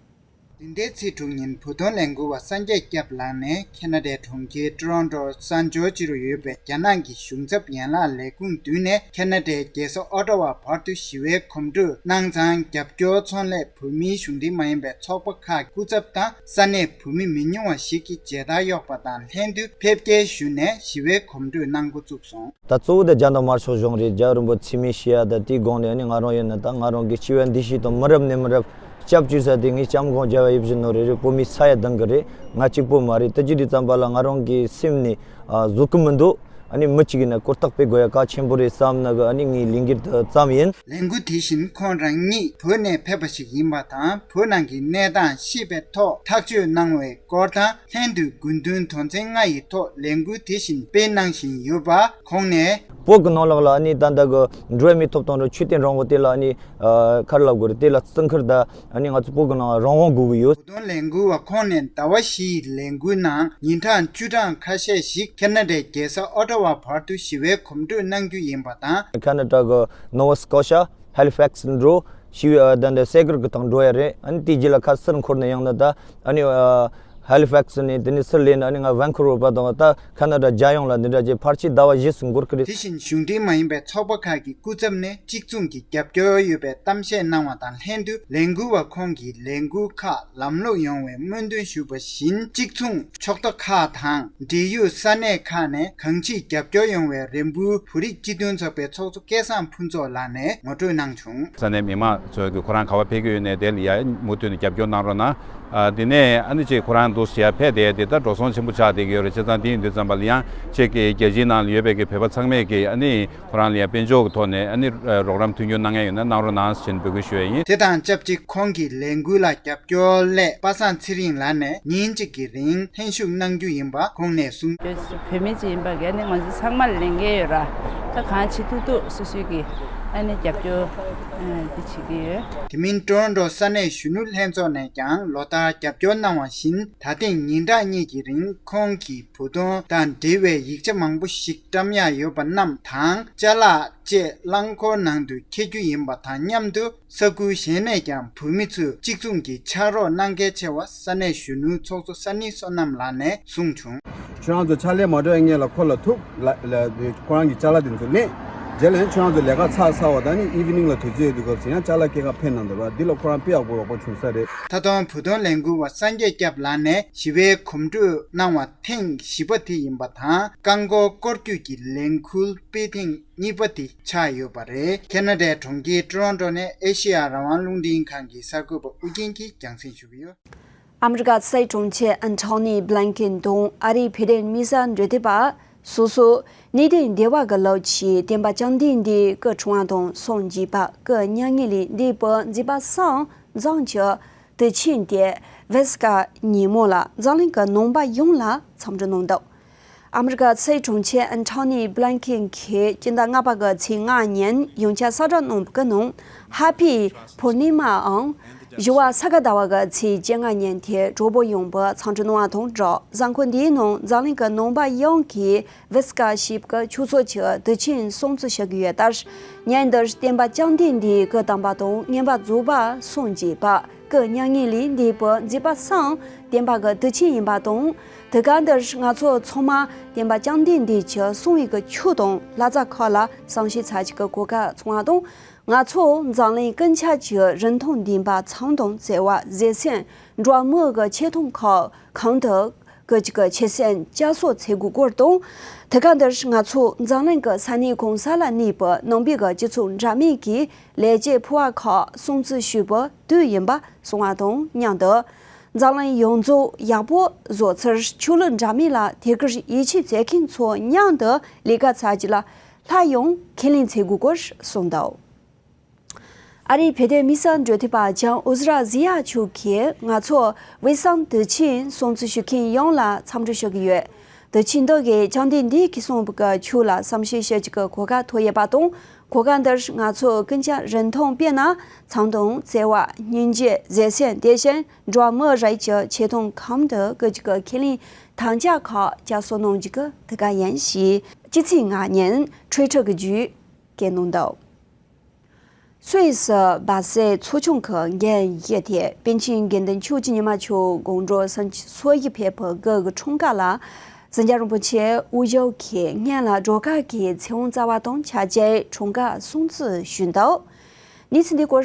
འདི་ཟླའི་ཚེས་དྲུག་ཉིན་བོད་དོན་ལས་འགུལ་བ་སངས་རྒྱས་སྐྱབས་ལགས་ནས་ཁ་ན་ཌའི་གྲོང་ཁྱེར་ཀྲོ་རོན་ཀྲོ་ས་འབྱོར་བྱེད་རོགས་ཡོད་པའི་རྒྱ་ནག་གི་གཞུང་ཚབ་ཡན་ལག་ལས་ཁུངས་མདུན་ནས་ཁ་ན་ཌའི་རྒྱལ་ས་ཨོ་ཊ་ཝ་བར་དུ་ཞི་བའི་གོམ་བགྲོད་གནང་ཙང་། རྒྱབ་སྐྱོར་ཚོང་ལས་བོད་མིའི་གཞུང་འབྲེལ་མ་ཡིན་པའི་ཚོགས་པ་ཁག་སྐུ་ཚབ་དང་ས་གནས་བོད་མི་མི་ཉུང་བ་ཞིག་གིས་མཇལ་དར་གཡོགས་པ་དང་ལྷན་དུ་ཕེབས་སྐྱེལ་ཞུས་ནས་ཞི་བའི་གོམ་བགྲོད་གནང་འགོ་བཙུགས་སོང་། ད་གཙོ་བོ་དེ་རྒྱ་ནག་དམར་ཤོག་གཞུང་རེད། རྒྱལ་བ་རིན་པོ་ཆེ་མི་ཤི་ཡ་ད་དེའི་སྒང་ནས་ནི་ང་རང་ཡིན་ན་ད་ང་རང་གི་སྤྱི་པའི་འདུ་ཤེས་དང་མི་རབས་ནས་མི་རབས་ སྐྱབས་བཅོལ་ས་དེ་ངས་ལྕམ་སྒང་རྒྱལ་བ་ཡིད་བཞིན་ནོར་བུ་རེད། བོད་མི་ས་ཡ་བདུན་གི་རེད། ང་གཅིག་པོ་མ་རེད། དེ་ཅི་དུས་ཙམ་པ་ལ་ང་རང་གི་སེམས་ནས་ཨ་བཟོད་གི་མི་འདུག་ཨ་ནི་མི་གཅིག་ཡིན་ན་གོ་རྟོགས་སྤེལ་དགོས་ཡ་གལ་ཆེན་པོ་རེད་བསམ་ནི་གི་ཨ་ནི་ངའི་ལས་འགུལ་དེ་བརྩམས་ཡིན། ལས་འགུལ་དེ་བཞིན་ཁོང་རང་ཉིད་བོད་ནས་ཕེབས་པ་ཞིག་ཡིན་པ་དང་། བོད་ནང་གི་གནས་སྟངས་ཤེས་པའི་ཐོག་ཐག་གཅོད་གནང་བའི་སྐོར་དང་། ལྷན་དུ་དགུན་སྟོན་དོན་ཚན་ལྔ་ཡི་ཐོག་ལས་འགུལ་དེ་བཞིན་སྤེལ་གནང་བཞིན་ཡོད་པ་ཁོང་ནས། བོད་ཀྱི་ནང་ལོགས་ལ་ཨ་ནི་ད་ལྟ་གི་འགྲོ་བ་མིའི་ཐོབ་ཐང་དང་ཆོས་དད་རང་དབང་དེ་ལ་ཨ་ནི་ཨ་ག་རེ་ལབ་དགོས་རེད། དེ་ལ་བརྩི་བཀུར་དང་ཨ་ནི་ང་ཚོ་བོད་ཀྱི་ནང་རང་དབང་དགོས་ཀྱི་ཡོད། བོད་དོན་ལས་འགུལ་བ་ཁོང་ནས་ཟླ་བ་བཞི་ཡི་ལས་འགུལ་ནང་ཉིན་གྲངས་བཅུ་གྲངས་ཁ་ཤས་ཤིག་ཁེ་ན་ཌའི་རྒྱལ་ས་ཨོ་ཊ་ཝ་བར་དུ་ཞི་བའི་གོམ་བགྲོད་གནང་རྒྱུ་ཡིན་པ་དང་། ཁེ་ན་ཌ་གི་ནོ་ཝ་སྐོ་ཤ། ཧེ་ལི་ཕེག་སི་འགྲོ། ཞི་བའི་ཨ་ད་འདི་སའི་ཀལ་གི་སྟེང་འགྲོ་ཡ་རེད། ཨ་ནི་དེའི་རྗེས་ལ་ཁ་ཟུར་འཁོར་ནས་ཡང་ན་ད་ཨ་ནི་ཨ་ཧེ་ལི་ཕེག་སི་ནས་དེ་ནས་ཟུར་ལེན་ཨ་ནི་ང་ཝན་ཁུ་ཝར་བར་དང་ད་ཁ་ན་ཌ་རྒྱལ་ཡོངས་ལ་འདི་འདྲ་བྱས་ཕལ་ཆེར་ཟླ་བ་བཞི་ཙམ་འགོར་གི་རེད། དེ་བཞིན་གཞུང་འབྲེལ་མ་ཡིན་པའི་ཚོགས་པ་ཁག་གི་སྐུ་ཚབ་ནས་གཅིག་མཚུངས་ཀྱི་རྒྱབ་སྐྱོར་ཡོད་པའི་གཏམ་བཤད་གནང་བ་དང་ལྷན་དུ། ལས་འགུལ་བ་ཁོང་གིས་ལས་འགུལ་ཁག་ལམ་ལྷོང་ཡོང་བའི་སྨོན་འདུན་ཞུས་པ་བཞིན། གཅིག་མཚུངས་ཕྱོགས་མཐའ་ཁག་དང་འབྲེལ་ཡོད་ས་གནས་ཁག་ནས་གང་ཅིར་རྒྱབ་སྐྱོར་ཡོང་བའི་རེ་འབོད། བོད་རིགས་སྤྱི་མཐུན་ཚོགས་པའི་ཚོགས་གཙོ་སྐལ་བཟང་ཕུན་ཚོགས་ལགས་ནས་ངོ་སྤྲོད་གནང་བྱུང་། ས་གནས་མི་མང་ཚོས་ཀྱི་ཁོ་རང་ག་པར་ཕེབས་ཀྱི་ཡོད་ནའི་དེ་ལ་ཡ་མུ་མཐུད་ནས་རྒྱབ་སྐྱོར་གནང་རོགས་གནང་། ཨ་དེ་ནས་ཨ་ནི་ཅིག་ཁོ་རང་འདུག་ཟེར་ཡ་ཕེབས་བསྡད་དེ་ད་འགྲོ་སོང་ཆེན་པོ་ཆགས་བསྡད་ཀྱི་ཡོད་རེད། བྱས་ཙང་དེ་ཡིན་དུས་ཙམ་པ་ལ་ཡང་ཅིག་གི་རྒྱལ་སྤྱིའི་ནང་ལ་ཡོད་པའི་གི་བོད་པ་ཚང་མས་ཀྱི་ཨ་ནི་ཁོ་རང་ལ་ཡ་དཔལ་འབྱོར་གྱི་ཐོག་ནས་ཨ་ནི་རོགས་རམ་མཐུན་འགྱུར་གནང་མཁན་ཡོད་ན་གནང་རོགས་གནང་ཟེར་འབོད་སྐུལ་ཞུ་ཡ་ཡིན། དེ་དང་ཆབས་ཅིག་ཁོང་གི་ལས་འགུལ་ལ་རྒྱབ་སྐྱོར་སླད་པ་སངས་ཚེ་རིང་ལགས་ནས་ཉིན་གཅིག་གི་རིང་ལྷན་ཞུགས་གནང་རྒྱུ་ཡིན་པ་ཁོང་ནས་གསུངས། བོད་མི་ཅིག་ཡིན་པ་གལ་ནི་ང་ཚོ་ཚང་མ་ལས་འགན་ཡོད་ར། ད་གང་བྱེད་ཐུབ་ཐུབ་སོ་སོའི་གི་ཨ་ནི་རྒྱབ་སྐྱོར་འདི་བྱེད་ཀྱི་ཡོད། དེ་མིན་ཀྲོ་རོན་ཀྲོ་ས་གནས་གཞོན་ནུ་ལྷན་ཚོགས་ནས་ཀྱང་ལོ་ལྟར་རྒྱབ་སྐྱོར་གནང་བ་བཞིན། ད་ཐེངས་ཉིན་གྲངས་གཉིས་ཀྱི་རིང་ཁོང་གིས་བོད་དོན་དང་འབྲེལ་བའི་ཡིག་ཆ་མང་པོ་ཞིག་བཀྲམ་ཡག་ཡོད་པ་རྣམས་དང་ཅ་ལག་བཅས་རླངས་འཁོར་ནང་དུ་འཁྱེར་རྒྱུ་ཡིན་པ་དང་མཉམ་དུ། ས་ཁུལ་གཞན་ནས་ཀྱང་བོད་མི་ཚོས་གཅིག་མཚུངས་ཀྱི་ཕྱག་རོགས་གནང་གལ་ཆེ་བ་ས་གནས་གཞོན་ནུའི་ཚོགས་གཙོ་ས་ནི་བསོད་ནམས་ལགས་ནས་གསུངས་བྱུང་། ཁྱོད་རང་ཚོ་ཕྱག་ལས་མ་འགྲོ་ཡ་སྔོན་ལ་ཁོ་ལ་ཐུག་ལ་ལ་ཁོ་རང་གི་ཅ་ལག་དེ་ཚོ་ལེན། རྗེས་ལ་ཡང་ཁྱོད་རང་ཚོ་ལས་ཀ་ཚར་ཚར་བ་དང་ནི་ཨི་ཝི་ནིང་ལ་དུས་ཚོད་ཡོད་དུས་སྐབས་སུ་ཡང་ཅ་ལག་སྐྱེལ་ག་ཕེབས་གནང་འདུག་ར། འདི་ལ་ཁོ་རང་དཔེ་ཡག་པོ་རོགས་པ་བྱུང་ས་རེད། མཐའ་སྟོང་བོད་དོན་ལས་འགུལ་བ་སངས་རྒྱས་སྐྱབས་ལགས་ནས་ཞི་བའི་གོམ་བགྲོད་གནང་བ་ཐེངས་བཞི་པ་དེ་ཡིན་པ་དང་། རྐང་འཁོར་སྐོར་སྐྱོད་ཀྱི་ལས་འགུལ་སྤེལ་ཐེངས་གཉིས་པ་དེ་ཆགས་ཡོད་པ་རེད། ཁེ་ན་ཌའི་གྲོང་ཁྱེར་ཀྲོ་རོན་ཀྲོ་ནས་ཨེ་ཤེ་ཡ་རང་དབང་རླུང་འཕྲིན་ཁང་གི་གསར་འགོད་པ་ཨུ་རྒྱན་གྱིས་རྒྱང་སྲིང་ཞུ་གི་ཡོད། ཨ་མི་རི་ཀ་ཕྱི་སྲིད་དྲུང་ཆེ་ཨན་ཐོ་ནི་བྷི་ལན་ཀིན་དང་ཨ་རིའི་བྷི་རེན་དམིགས་བསལ་འབྲེལ་མཐུད་པ་སོ་སོ་གནད་དོན་འདི་བ་གི་ལོ་ཆེའི་བསྟན་པ་བཅོམ་ལྡན་འདས་སྐུ་འཁྲུངས་པ་དང་སངས་རྒྱས་པ་སྐུ་མྱ་ངན་ལས་འདས་པའི་མཛད་པ་གསུམ་བཟང་གི་དུས་ཆེན་དེ་བྷི་སི་ཀ་ཉིན་མོ་ལ་འཛམ་གླིང་གི་ནང་པ་ཡོངས་ལ་འཚམས་འདྲི་གནང་འདུག་ཨ་མི་རི་ཀ་ཕྱི་སྲིད་དྲུང་ཆེ་ཨན་ཐོ་ནི་བྷི་ལན་ཀིན་གྱིས་སྤྱི་ཟླ་ལྔ་པ་གི་ཚེས་ལྔ་ཉིན་ཡོངས་ཁྱབ་གསལ་བསྒྲགས་གནང་བའི་ནང་ཧ་པི་པུར་ནི་མའམ་ཞི་བ་ས་ག་ཟླ་བ་གི་ཚེས་བཅོ་ལྔ་ཉིན་དེ་གྲོགས་པོ་ཡོང་བའི་འཚམས་འདྲི་གནང་བ་དང་སྦྲགས། གཟའ་འཁོར་འདིའི་ནང་འཛམ་གླིང་གི་ནང་པ་ཡོངས་ཀྱིས་བྷི་སི་ཀ་ཞེས་པའི་ཆོས་ཚོགས་ཀྱི་དུས་ཆེན་སྲུང་བརྩི་ཞུ་གི་ཡོད་ལྟར། ཉིན་འདིར་བསྟན་པ་བཅོམ་ལྡན་འདས་སྐུ་བལྟམས་པ་དང་མངོན་པར་རྫོགས་པ་སངས་རྒྱས་པ་སྐུ་མྱ་ངན་ལས་འདས་པའི་མཛད་པ་གསུམ་བསྟན་པ་གི་དུས་ཆེན་ཡིན་པ་དང་། དེ་ག་འདིར་ང་ཚོ་ཚང་མ་བསྟན་པ་བཅོམ་ལྡན་འདས་ཀྱི་གསུང་བའི་གི་ཆོས་དང་ལྷ་རྫས་ཁག་ལ་བསམ་ཤེས་ཚར་གཅིག་གི་གོ་སྐབས་བྱུང་བ་དང་། ང་ཚོ་འཛམ་གླིང་ཀུན་ཁྱབ་ཀྱི་རིན་ཐང་ལྡན་པ་ཚང་དང་བརྩེ་བ་བཟང་སེམས་འགྲོ་བ་མིའི་གི་ཆེ་མཐོང་ཁག་གང་དུ་ཀུ་ཅི་གི་ཆེ་སེམས་བསྐྱར་གསོ་འཚོལ་དགོས་སྐོར་དང་། དེ་ག་འདིར་ང་ཚོ་འཛམ་གླིང་གི་ས་གནས་གང་ས་ལ་གནས་པའི་ནང་པའི་གི་སྤྱི་ཚོགས་འདྲ་མིན་གྱི་ལས་བྱེད་ཕོ་བ་ཁག་སྲུང་བརྩི་ཞུ་བའི་དུས་ཡིན་པ་གསུངས་པ་དང་མཉམ་དུ། འཛམ་གླིང་ཡོངས་རྫོགས་ཡག་པོ་བཟོ་ཚུལ་ཆོས་ལུགས་འདྲ་མིན་ལ་དད་གུས་ཡིད་ཆེས་བྱེད་མཁན་ཚོ་མཉམ་དུ་ལས་ཀ་ཚར་གཅིག་ལ་སླར་ཡང་ཁས་ལེན་འཚོལ་དགོས་སྐོར་གསུངས་འདུག་ཨ་རིའི་བོད་དོན་དམིགས་བསལ་འབྲེལ་མཐུད་པ་ལྕམ་ཨུ་ཟི་ར་ཟི་ཡ་མཆོག་གིས་ང་ཚོ་དབུས་གཙང་དུས་ཆེན་སྲུང་བརྩི་ཞུ་མཁན་ཡོངས་ལ་འཚམས་འདྲི་ཞུ་གི་ཡོད། དུས་ཆེན་འདི་གིས་བཅོམ་ལྡན་འདས་ཀྱིས་གསུངས་པའི་ཆོས་ལ་བསམ་ཤེས་བྱེད་ཀྱི་གོ་སྐབས་ཐོབ་ཡོད་པ་དང་། གོ་སྐབས་འདིར་ང་ཚོ་ཀུན་ཁྱབ་རིན་ཐང་དཔེར་ན་ཚངས་དང་བརྩེ་བ་སྙིང་རྗེ་བཟང་སྤྱོད་དེ་བཞིན་འགྲོ་བ་མི་རིགས་ཀྱི་ཆེ་མཐོང་གང་དུ་ཀུ་ཅི་གི་ཁས་ལེན་དམ་བཅའ་ཁག་བསྐྱར་གསོ་གནང་རྒྱུ་གི་དེ་ག་ཡིན་ཞེས་སྤྱི་ཚེས་ལྔ་ཉིན་ཊི་ཝི་ཊར་གྱི་བརྒྱུད་བཀོད་གནང་འདུག་སུད་སི་སྦ་སེལ་ཚོགས་ཆུང་གི་འགན་བཞེས་ཏེ་པཎ་ཆེན་དགེ་འདུན་ཆོས་ཀྱི་ཉི་མ་མཆོག་དགོང་དྲོ་སང་ཉིན་སོག་ཡུལ་ཕེབས་པའི་སྐུ་གི་འཁྲུངས་སྐར་ལ་སེང་ལྕམ་རིན་པོ་ཆེ་དབུ་བཞུགས་ཀྱིས་སྔོན་ལ་སྒྲོལ་དཀར་གྱི་ཚེ་དབང་རྩ་བ་དང་ཆ་བཅས་འཁྲུངས་སྐར་སྲུང་བརྩི་ཞུས་འདུག་གནས་ཚུལ་འདི་སྐོར་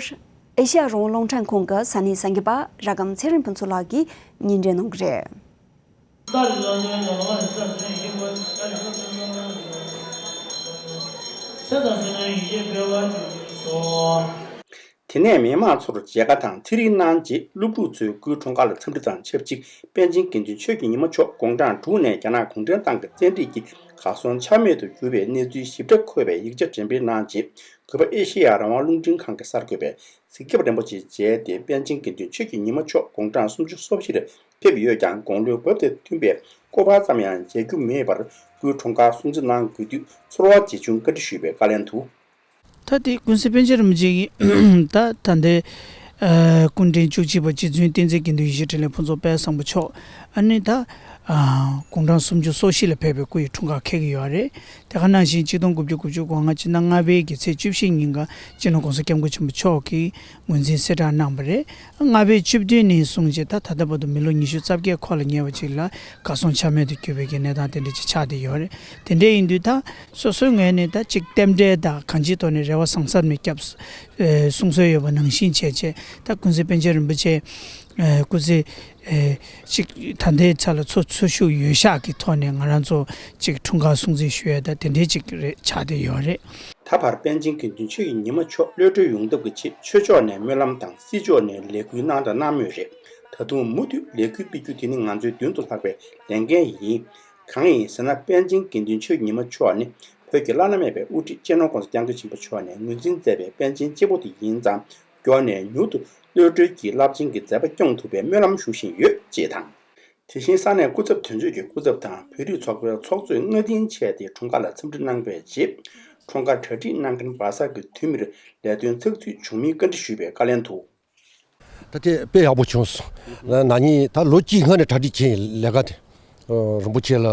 ཨེ་ཤེ་ཡ་རང་དབང་རླུང་འཕྲིན་ཁང་གི་ས་གནས་གསར་འགོད་པ་ར་སྒམ་ཚེ་རིང་ཕུན་ཚོགས་ལགས་ཀྱིས་སྙན་སྒྲོན་གནང་གི་རེད། དེ་ནས་མི་མང་ཚོར་མཇལ་ཁ་དང་ཚེ་རིང་གནང་རྗེས། སློབ་ཕྲུག་ཚོས་སྐུའི་འཁྲུངས་སྐར་ལ་འཚམས་འདྲི་དང་ཆབས་ཅིག་པཎ་ཆེན་དགེ་འདུན་ཆོས་ཀྱི་ཉི་མ་མཆོག་དགུང་གྲངས་དྲུག་ནས་རྒྱ་ནག་གུང་ཁྲན་ཏང་གི་བཙན་ཁྲིད་ཀྱིས་གར་སོང་ཆ་མེད་དུ་གྱུར་བའི་གནས་ཚུལ་ཞིབ་ཕྲ་འཁོད་པའི་ཡིག་ཆ་འགྲེམས་སྤེལ་གནང་རྗེས། གུས་པ་ཨེ་ཤེ་ཡ་རང་དབང་རླུང་འཕྲིན་ཁང་གི་གསར་འགོད་པས་གཟིགས་རྒྱབ་རིན་པོ་ཆེ་མཇལ་ཏེ། པཎ་ཆེན་དགེ་འདུན་ཆོས་ཀྱི་ཉི་མ་མཆོག་དགུང་གྲངས་སུམ་ཅུ་སོ་བཞིར་ཕེབས་ཡོད་ཀྱང་། དགུང་ལོའི་བབ་དང་མཐུན་པའི་སྐུ་པར་ཙམ་ཡང་མཇལ་རྒྱུ་མེད་པར། སྐུའི་འཁྲུངས་སྐར་སྲུང་བརྩི་གནང་དགོས་དུས་ཚོར་བ་ཇི་བྱུང་བཀའ་འདྲི་ཞུས་པའི་བཀའ་ལན་དུ། ད་དེ་ཀུན་གཟིགས་པཎ་ཆེན་རིན་པོ་ཆེ་གིས་ད་ད་ལྟའི་ཨ་སྐུ་ཕྲེང་བཅུ་གཅིག་པ་རྗེ་བཙུན་བསྟན་འཛིན་དགེ་འདུན་ཡེ་ཤེས་འཕྲིན་ལས་ཕུན་ཚོགས་དཔལ་བཟང་པོ་མཆོག་ཨ་ནི་ད་ཨ་དགུང་གྲངས་སུམ་ཅུ་སོ་བཞི་ལ་ཕེབས་པའི་སྐུ་ཡི་འཁྲུངས་སྐར་འཁེལ་གྱི་ཡོད་རེད། དེ་ག་ནང་བཞིན་གཅིག་སྟོང་དགུ་བརྒྱ་དགུ་བཅུ་གོ་ལྔ་སྤྱི་ཟླ་ལྔ་པའི་གི་ཚེས་བཅུ་བཞི་ཉིན་ཀ་སྤྱི་ནོར་༸གོང་ས་༸སྐྱབས་མགོན་ཆེན་པོ་མཆོག་གིས་ངོས་འཛིན་གསལ་བསྒྲགས་གནང་བ་རེད། ལྔ་པའི་བཅུ་བདུན་ནས་བཟུང་བྱས་ད་ད་ལྟ་བར་དུ་མི་ལོ་ཉི་ཤུ་རྩ་བརྒྱད་འཁོར་ལ་ཉེ་བ་ཅིག་ལ་གར་སོང་ཆ་མེད་དུ་གྱུར་བའི་གི་གནས་སྟངས་དེ་འདྲ་ཅིག་ཆགས་བསྡད་ཡོད་རེད། དེ་འདྲ་ཡིན་དུས་ད་སོ་སོའི་ངོས་ནས་ད་ཅིག་རྟེན་འབྲེལ་དང་གང་ཅིའི་ཐོག་ནས་རེ་བ་བཟང་ས་མེད་སྐྱབས་གསུང་སྲོལ་ཡོད་པ་ནང་བཞིན་བྱས་བྱས། ད་ཀུན་གཟིགས་པཎ་ཆེན་རིན་པོ་ཆེ་སྐུ་ཚེ་ཅིག་ད་ལྟའི་ཆ་ལ་འཚོ་འཚོ་བཞུགས་ཡོད་ཤག་གི་ཐོག་ནས་ང་རང་ཚོ་ཅིག་འཁྲུངས་སྐར་སྲུང་བརྩི་ཞུ་ཡ་ད་དེ་འདྲའི་ཅིག་རེད་ཆགས་བསྡད་ཡོད་རེད། ད་བར་པཎ་ཆེན་དགེ་འདུན་ཆོས་ཀྱི་ཉི་མ་མཆོག་གློད་གྲོལ་ཡོང་ཐབས་ཀྱི་ཆེད་ཆོས་ཕྱོགས་ནས་སྨོན་ལམ་དང་སྲིད་ཕྱོགས་ནས་ལས་འགུལ་གནང་དང་གནང་མུས་རེད། ད་དུང་མུ་མཐུད་ལས་འགུལ་སྤེལ་རྒྱུ་དེ་ནི་ང་ཚོའི་མདུན་དུ་ལྷགས་པའི་ལས་འགན་ཡིན། གང་ཡིན་ཟེར་ན། པཎ་ཆེན་དགེ་འདུན་ཆོས་ཀྱི་ཉི་མ་མཆོག་ནི་བོད་ཀྱི་བླ་ན་མེད་པའི་དབུ་ཁྲིད་སྤྱི་ནོར་༸གོང་ས་༸སྐྱབས་མགོན་ཆེན་པོ་མཆོག་ནས་ངོས་འཛིན་མཛད་པའི་པཎ་ཆེན་གཅིག་པོ་དེ་ཡིན་ཙང་། མགྱོགས་ནས་མྱུར་དུ་གློད་གྲོལ་གྱི་རླབས་ཆེན་གྱི་མཛད་པ་སྐྱོང་ཐུབ་པའི་སྨོན་ལམ་ཞུ་བཞིན་ཡོད་ཅེས་དང་། དེ་བཞིན་ས་གནས་སྐུ་ཚབ་དོན་གཅོད་ཀྱི་སྐུ་ཚབ་དང་བོད་རིགས་ཚོགས་པའི་ཚོགས་གཙོས་སྔ་རྟིང་ཆད་དེ་འཁྲུངས་སྐར་ལ་འཚམས་འདྲི་གནང་བའི་རྗེས། འཁྲུངས་སྐར་གྲ་སྒྲིག་གནང་མཁན་བར་གསར་གྱི་འཐུས་མིར་ལས་དོན་ཚགས་ཚུད་བྱུང་མིན་བཀའ་འདྲི་ཞུས་པའི་བཀའ་ལན་དུ། ད་དེ་དཔེ་ཡག་པོ་བྱུང་སོང་། ན་ནིང་ད་ལོ་གཅིག་སྔ་ནས་གྲ་སྒྲིག་བྱས་ཡིན་ལས་ཀ་དེ། རིན་པོ་ཆེ་ལ་